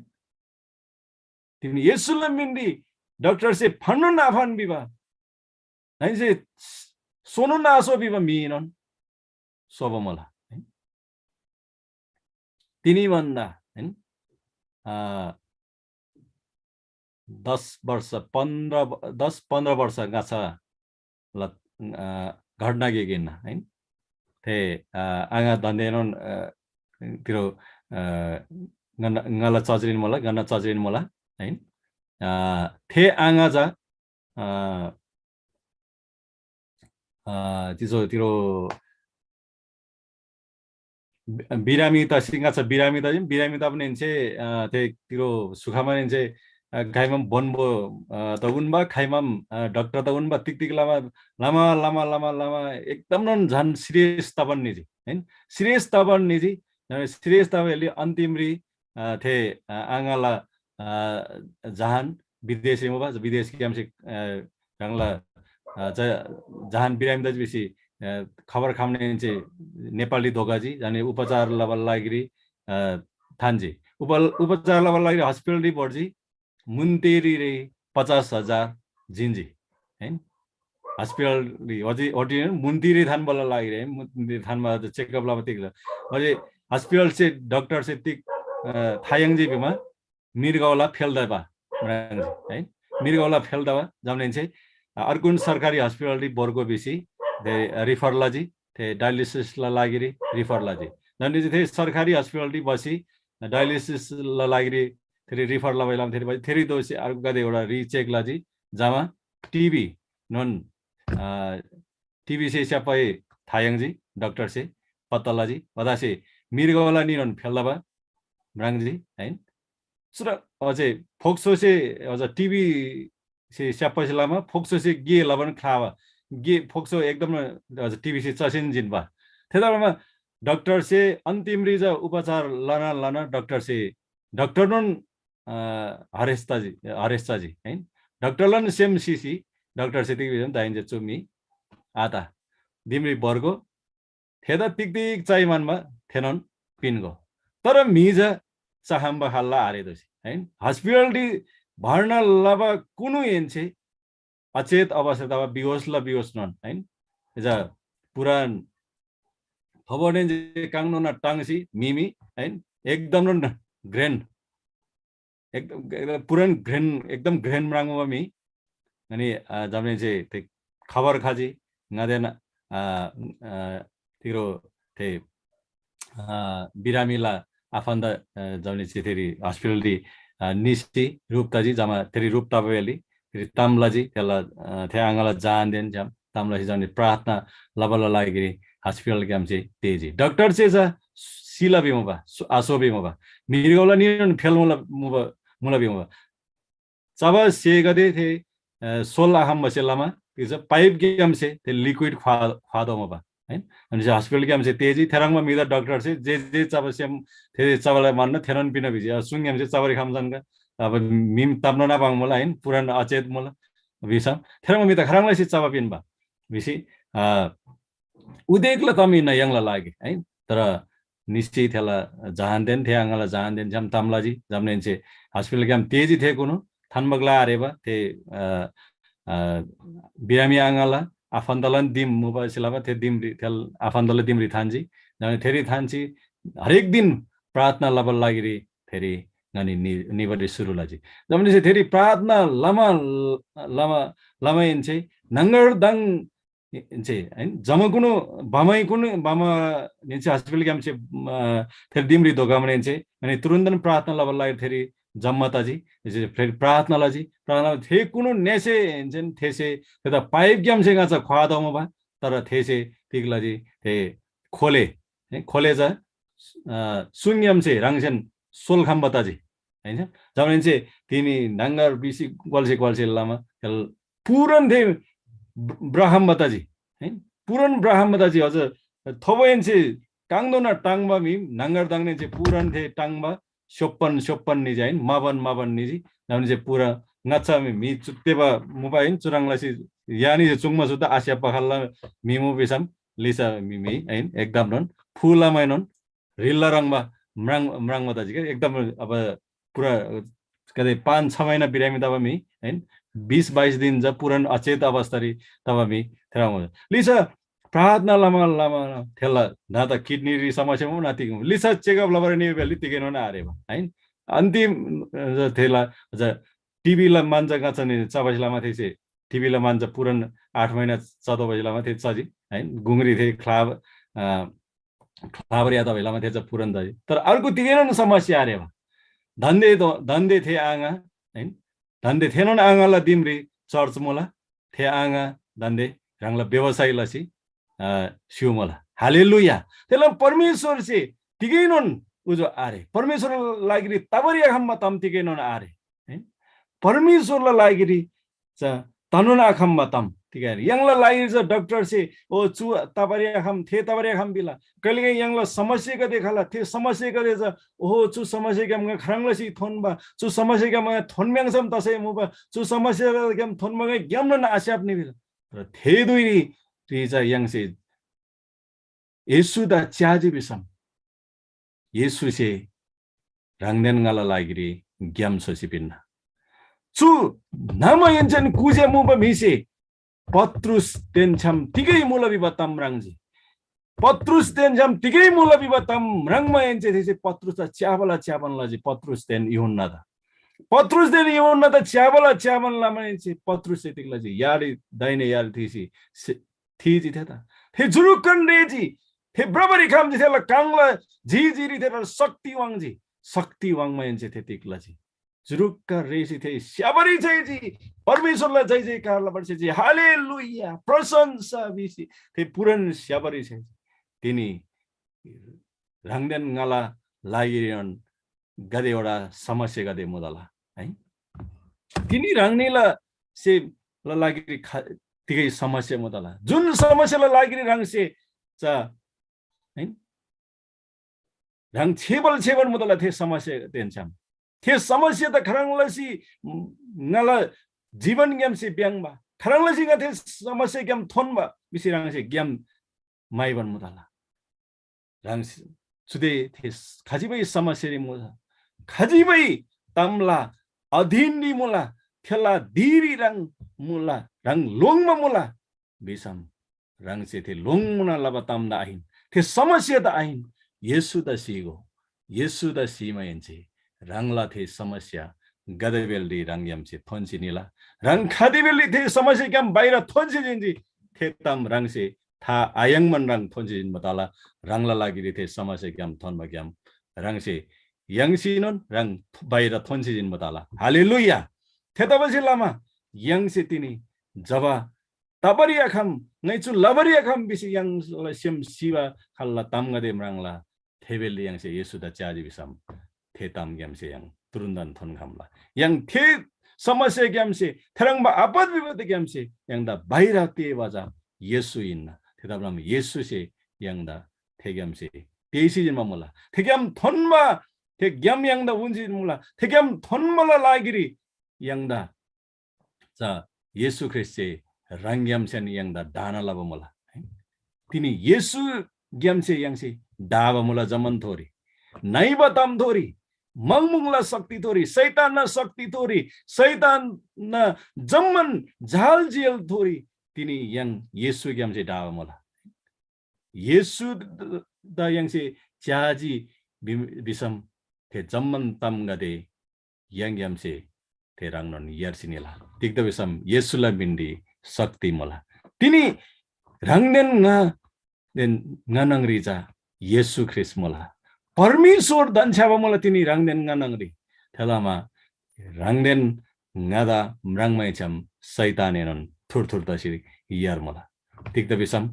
तिनी येशूला मिनरी डाक्‍टरसे फान्‍नोन आफान भिबा, दाहेन्‍से सोनोन आसो भिबा म्‍हिएनोन सोबा मुला, है? तिनी भन्‍दा, है, अ, दस वर्ष, पन्ध्र ब-, दस पन्ध्र वर्ष ङाच्‍छा ल, अ, घटना गिक हिन्‍ना, है। थे, अ, आङा दान्‍देनोन, अ, तिरो, अ, ङन्‍ना, ङाला चजरीन मुला, ङन्‍ना चजरीन मुला, है। अ, थे आङा चा, अ, अ, तिजो तिरो बि-, बिरामी तसी ङाच्‍छा बिरामी तजी, बिरामी तबा नेन्‍से, अ, थे तिरो सुखमा नेन्‍से, अ, खाइमाम बोन्‍बो, अ, त उन्‍बा, खाइमाम, अ, डाक्टर त उन्‍बा, तिग तिग लमा, लमा, लमा, लमा, लमा एकदमनोन झन सिरियस तबान निजी, हैन? सिरियस तबान निजी, अ, सिरियस तबाले अन्तिमरी, अ, थे, अ, आङाला, अ, जहान विदेशरी मुबा, विदेशग्‍यामसे, अ, ह्राङला, अ, ज-, जहान बिरामी तजी भिसी, अ, खबर खम्‍ना नेन्‍से नेपालरी धोखजी, जनी उपचार लबाला लागिरी, अ, थान्‍जी। उप-, उपचार लबाला लागिरी हस्पिटलरी भर्जी, मुन्‍तिरीरी पचास हजार जिन्‍जी, हैन? हस्पिटलरी, ओजी, ओटी मुन्‍तिरी थान्‍बाला लागिरी, है, मुन्‍तिरी थान्‍बा त चेकअप लबा तिग ल। ओजी हस्पिटलसे, डाक्टरसे तिग, अ, था याङ्जी भिमा, मिर्गौला फेल तबा म्राङ्जी, है। मिर्गौला फेल तबा जम्‍लेन्‍से, अ, अर्गुन सरकारी हस्पिटलरी भोर्गो भिसी थे रिफर लजी, थे डायलिसिसला लागिरी रिफर लजी। जम्‍लेन्‍से थे सरकारी हस्पिटलरी बसी डायलिसिसला लागिरी थेरी रिफर लबा इलाम थेरी बसी थेरी दोसी अर्गु गाते एउटा रिचेक लजी, जमा टिबी नोन, अ, टिबीसे स्‍याप्‍पै था याङ्जी, डाक्टरसे पत्ता लजी, ओदासे मिर्गौला निनोन फेल तबा म्राङ्जी, हैन? सुर अझै फोक्सोसे, अझ टिबीसे स्‍याप्‍बासे लमा फोक्सोसे गे लबान ख्‍लाबा, गे फोक्सो एकदम अझ टिबीसे चसेन जिन्‍बा। थेतबामा डाक्टरसे अन्तिमरी चा उपचार लना लना डाक्टरसे, डाक्टरनोन, अ, हरेस तजी, हरेस तजी, हैन? डाक्टरलान सेम सिसी डाक्टरसे तिग भिजन दाइन्‍जे चु मी आता दिमरी भोर्गो, थेदा तिग तिग चाइ म्‍हन्‍बा थेनोन पिन्‍गो। तर म्‍हि चा चखम्‍बा खाल्‍ला आरे दोसी, हैन? हस्पिटलरी भर्ना लबा कुनु एन्‍से अचेत अवस्था तबा बिहोसला बिहोसनोन, हैन? एजा पुरान थोबोडेन जे काङनोना टाङसी म्‍हिमी, हैन? एकदमनोन घ्रेन, एकदम, एकदम पुरान घ्रेन, एकदम घ्रेन म्राङ्बा म्‍हि। अनि, अ, जम्‍लेन्‍से थे खबर खजी, ङादेन, अ, अ, तिरो थे, अ, बिरामीला आफन्‍दा, अ, जम्‍लेन्‍से थेरी हस्पिटलरी, अ, निसी रूप तजी, जमा थेरी रूप तबा वेली, थेरी ताम लजी, थेला, अ, थे आङाला जानदेन छ्‌याम ताम लसी जम्‍ले प्रार्थना लबाला लागिरी हस्पिटलग्‍यामसे तेजी। डाक्टरसे चा सिला भिमुबा, सु-, आसो भिमुबा। मिर्गौला निनोन फेल मुला, मुबा, मुला भिमुबा। चबा स्‍हेगदे थे, अ, सोल आखम्‍बासे लमा, तिग्‍दा पाइपग्‍यामसे थे लिक्विड ख्‍वा-, ख्‍वातोःमुबा, है। अनि हस्पिटलग्‍यामसे तेजी थेह्रङ्बा म्‍हिदा डाक्टरसे जे जे चबा सेम थे चबालाई मान्‍ना थेनोन पिन्‍ना भिजी। अब सुङग्‍यामसे चबारी खम्‍सन्‍का, अब म्‍हिम ताप्‍ना नापाङ मुला, है, पुरान अचेत मुला भिसम थेह्रङ्बा म्‍हिदा खाह्रङ् लसी चबा पिन्‍बा भिसी, अ, उदेकला ताम हिन्‍ना य्‍हाङला लागिरी, है। तर निश्‍चित थेला जहानदेन थे आङाला जहानदेन छ्‌याम ताम लजी। जमाहेन्‍से हस्पिटलग्‍याम तेजी थेकुनु थान्‍बा ग्‍ला आरेबा थे, अ, अ, बिरामी आङाला आफन्‍तलान दिम मुबा सिलाबा थे दिमरी, थेल आफन्‍तला दिमरी थान्‍जी। जमाहेन्‍से थेरी थान्‍सी हरेक दिन प्रार्थना लबाला लागिरी थेरी ङनी नि-, निबारी सुरु लजी। जमाहेन्‍से थेरी प्रार्थना लमा, लमा, लमाहेन्‍से न्‍हङगरदङ इन्‍से, हैन? जमाकुनु बमैकुनु बम निन्‍से हस्पिटलग्‍यामसे, अ, थेरी दिमरी धोखमा निन्‍से, अनि तुरुन्‍तन प्रार्थना लबाला लागिरी थेरी जम्‍मा तजी। इन्‍से फेरि प्रार्थना लजी। प्रार्थना थे कुनु नेसे इन्‍सेन थेसे थेदा पाइपग्‍यामसे ङाचा ख्‍वातोःमुबा, तर थेसे तिग लजी? थे खोले, है, खोले चा, अ, सुङग्‍यामसे ह्राङसेन सोल्‍खम्‍बा तजी। हैन? जमाहेन्‍से तिनी न्‍हङगर बिसी ग्‍वाल्‍से ग्‍वाल्‍से लमा थेल पुरान थे ब्र-, ब्रखम्‍बा तजी। हैन? पुरान ब्रखम्‍बा तजी। अझ थोबोहेन्‍से काङदोना टाङबा म्‍हि न्‍हङगर दङनेन्‍से पुरान थे टाङबा स्‍योप्‍पन स्‍योप्‍पन निजी, हैन? मबन मबन निजी। जमाहेन्‍से पुरा ङाच्‍छा म्‍हि, म्‍हि चुत्तेबा मुबा, हैन? चुह्रङ् लसी यानी चुङ्मा सुद्धा आस्‍याप्‍बा खाल्‍ला म्‍हि मु भिसम लिसा म्‍हि, म्‍हि, हैन? एकदमनोन फुलामैनोन रिल्ला ह्रङ्‌बा म्राङ-, म्राङ्बा तजी क्या। एकदम अब पुरा कतै पाँच छ महिना बिरामी तबा म्‍हि, हैन? बिस बाइस दिन ज पुरान अचेत अवस्थारी तबा म्‍हि थेह्रङ्बा। लिसा प्रार्थना लमा, लमा, लमा थेला ना त किडनीरी समस्या मुबा, ना तिग मुबा। लिसा चेकअप लबारी निबा बेला तिगेनोन आरेबा, हैन? अन्तिम, अ, थेला, ज टिबीला मान्‍जा ङाच्‍छा नि चबासे लमा थेसे टिभीला मान्छे पुरान आठ महिना चतोःपछि लमा थे चजी है, गुङरी थे ख्लाब अ, ख्लाबर यात भइलामा थे चा पुरान तजी। तर अर्को तिगैनोन समस्या आरेबा। धन्‍दे धन्‍दे थे आङा है, धन्‍दे थेनोन आङाला दिमरी चर्च मुला। थे आङा धन्‍दे ह्राङला व्यवसाय लसी अ, स्‍यु मुला। हालेलुया। थेला परमेश्‍वरसे तिगैनोन उजो आरे। परमेश्‍वरला लागिरी तबारी आखम्‍बा ताम तिगैनोन आरे। है? परमेश्‍वरला लागिरी चा तनोन आखम्‍बा ताम। तिगै यङला लागिरी चा डाक्टरसे ओ चु तबारी आखम, थे तबारी आखम भिला। कहिलेकाहीँ यङला समस्यागदे खला, थे समस्यागदे चा ओहो चु समस्याग्‍याम ङा खह्रङ् लसी थोन्‍बा, चु समस्याग्‍याम ङा थोन्‍म्‍याङ्सम तसै मुबा, चु समस्याग्‍याम थोन्‍बा ङा ग्‍यामनोन आस्‍याप्‍नी भिला। तर थे धुइरी चा यङसे येशूदा च्‍याजी भिसम येशूसे ह्राङदेन ङाला लागिरी ग्‍याम स्‍होसी पिन्‍ना। चु न्‍हमाहेन्‍सेन कुज्‍या मुबा म्‍हिसे पत्रुसदेन छ्‌याम तिगै मुला भिबा ताम म्राङ्जी। पत्रुसदेन छ्‌याम तिगै मुला भिबा ताम म्राङ्माहेन्‍से थेसे पत्रुसदा च्‍याबाला च्‍याबान लजी। पत्रुसदेन यूहन्‍नादा, पत्रुसदेन यूहन्‍नादा च्‍याबाला च्‍याबान लमाहेन्‍से पत्रुससे तिग लजी? यारी, दाहिने यारी थीसी से-, थीजी थेदा। थे जुरुक्‍कन रेःजी। थे भ्रबारी खम्‍जी, थेला काङला झिझिरी थेला शक्ति वाङ्‌जी। शक्ति वाङ्माहेन्‍से थे तिग लजी? जुरुक्‍क रेःसी थे स्‍याबारी छ्‌याइजी, परमेश्‍वरला जय जयकार लबारी छ्‌याइजी। हालेलुया, प्रशंसा भिसी थे पुरान स्‍याबारी छ्‌याइजी। तिनी ह्राङदेन ङाला लागिरीन गातेवटा समस्यागदे मुतला है। तिनी ह्राङनीला से ला लागिरी खा-, तिगै समस्या मुतला। जुन समस्याला लागिरी ह्राङसे चा है, ह्राङ छेबल छेबल मुतला थे समस्यादेन छ्‌याम। थे समस्या त खह्रङ् लसी ङाला जीवनग्‍यामसे भ्‍याङ्‍बा, खह्रङ् लसी ङा थे समस्याग्‍याम थोन्‍बा भिसी ह्राङसे ग्‍याम म्‍हाइबान मुतला। ह्राङ चुदे थे खजिबै समस्यारी मुला, खजिबै तामला अधीनरी मुला, थेला धीरी ह्राङ मुला, ह्राङ लोङ्‌बा मुला भिसम ह्राङसे थे लोङ्‌मुना लबा तामदा आहिन, थे समस्यादा आहिन, येशूदा स्‍हीगो। येशूदा स्‍हीमाहेन्‍से ह्राङला थे समस्या गदेबेलरी ह्राङग्‍यामसे थोन्‍सी निला। ह्राङ खदेबेलरी थे समस्याग्‍याम बाहिर थोन्‍सी जिन्‍जी, थे ताम ह्राङसे था आयाङ्‌बान ह्राङ थोन्‍सी जिन्‍बा तला। ह्राङला लागिरी थे समस्याग्‍याम थोन्‍बाग्‍याम ह्राङसे याङ्सीनोन ह्राङ बाहिर थोन्‍सी जिन्‍बा तला। हालेलुया। थेतबासेलमा य्‍हाङसे तिनी जब तबारी आखम, ङाइ चु लबारी आखम भिसी य्‍हाङला सेम सिबा खाल्‍ला तामगदे म्राङ्ला। थे बेलरी य्‍हाङसे येशूदा च्‍याजी भिसम थे तामग्‍यामसे य्‍हाङ तुरुन्‍तन थोन्‍खम्‍ला। य्‍हाङ थे समस्याग्‍यामसे, थेह्रङ्बा आपत विपत्तिग्‍यामसे य्‍हाङदा बाहिर तेःबा चा येशू हिन्‍ना। थेतबासेलमा येशूसे य्‍हाङदा थेग्‍यामसे तेःसी जिन्‍बा मुला। थेग्‍याम थोन्‍बा, थे ग्‍याम य्‍हाङदा उन्‍सी जिन्‍बा मुला। थेग्‍याम थोन्‍बाला लागिरी य्‍हाङदा चा येशू ख्रीष्‍टसे ह्राङग्‍यामसेन य्‍हाङदा ढाना लबा मुला। तिनी येशूग्‍यामसे य्‍हाङसे ढाबा मुला जम्‍मान थोरी, नइबा ताम थोरी, मङमुङला शक्ति थोरी, शैतानना शक्ति थोरी, शैतानना जम्‍मान झाल जेल थोरी तिनी य्‍हाङ येशूग्‍यामसे ढाबा मुला। येशूदा य्‍हाङसे च्‍याजी भि-, भिसम थे जम्‍मान तामगदे य्‍हाङग्‍यामसे थे ह्राङनोन यार्सी निला। तिग्‍दा भिसम येशूला मिनरी शक्ति मुला। तिनी ह्राङदेन ङादेन ङा न्‍हङरी चा येशू ख्रीष्‍ट मुला। परमेश्‍वर धन्‍छ्‌याबा मुला तिनी ह्राङदेन ङा न्‍हङरी। थेतबासेलमा ह्राङदेन ङादा म्राङ्मैछ्‌याम शैतानएनोन थुरथुर तसी यार्मुला। तिग्‍दा भिसम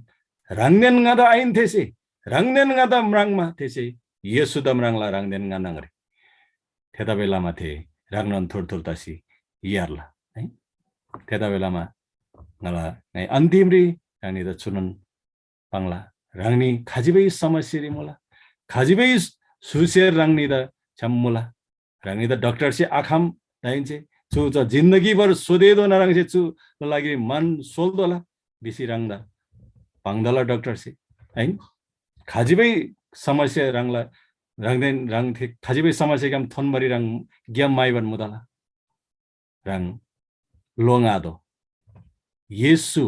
ह्राङदेन ङादा आहिन थेसे, ह्राङदेन ङादा म्राङ्मा थेसे येशूदा म्राङ्ला ह्राङदेन ङा न्‍हङरी। थेतबासेलमा थे ह्राङनोन थुरथुर तसी यार्ला है। थेतबासेलमा ङाला ङाइ अन्‍तिमरी ह्राङनीदा चुनोन पाङ्ला, ह्राङनी खजिबै समस्यारी मुला, खजिबै सुसेर ह्राङनीदा छ्‌याम मुला, ह्राङनीदा डाक्‍टरसे आखम, दाहेन्‍से चु चा जिन्दगीभर सोधेधोना ह्राङसे चु लागिरी मान सोल्‍तोःला भिसी ह्राङदा पाङ्तला डाक्‍टरसे, आहिन? खजिबै समस्या ह्राङला, ह्राङदेन ह्राङ थे खजिबै समस्याग्‍याम थोन्‍बारी ह्राङ ग्‍याम म्‍हाइबान मुतला। ह्राङ लोङ्आतोः। येशू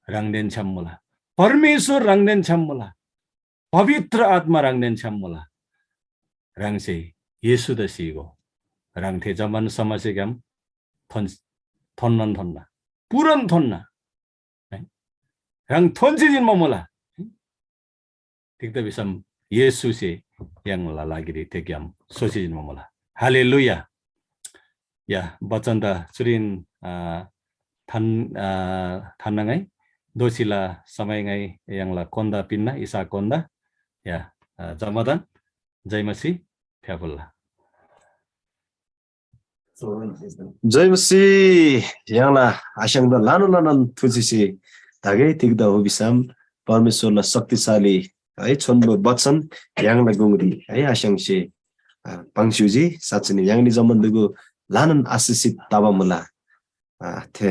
ह्राङदेन छ्‌याम मुला। परमेश्‍वर ह्राङदेन छ्‌याम मुला। पवित्र आत्‍मा ह्राङदेन छ्‌याम मुला। ह्राङसे येशूदा स्‍हीगो। ह्राङ थे जम्‍मान समस्याग्‍याम थोन-, थोन्‍नोन थोन्‍ना। पूरण थोन्‍ना। है? ह्राङ थोन्‍सी जिन्‍बा मुला। तिग्‍दा भिसम येशूसे य्‍हाङला लागिरी थे ग्‍याम सोसी जिन्‍बा मुला। हालेलुया। या, बचन त चुरीन, आ, थान, आ, थान्‍ना ङाइ दोःसीला समय ङाइ य्‍हाङला कोन्‍दा पिन्‍ना, इसहाक कोन्‍दा। या, आ, जम्‍मादान जय मसीह, फ्‍याफुल्‍ला। जय मसीह। य्‍हाङला आस्‍याङदा ल्‍हानान ल्‍हानान थुचिसी धागे तिग्‍दा हो भिसम परमेश्‍वरला शक्तिशाली है छोन्‍बो वचन य्‍हाङला गुङरी है आस्‍याङसे, आ, पाङ्स्‍युजी। साँच्‍चीन य्‍हाङनी जम्‍मान दुगु ल्‍हानान आशिषित तबा मुला। आ, थे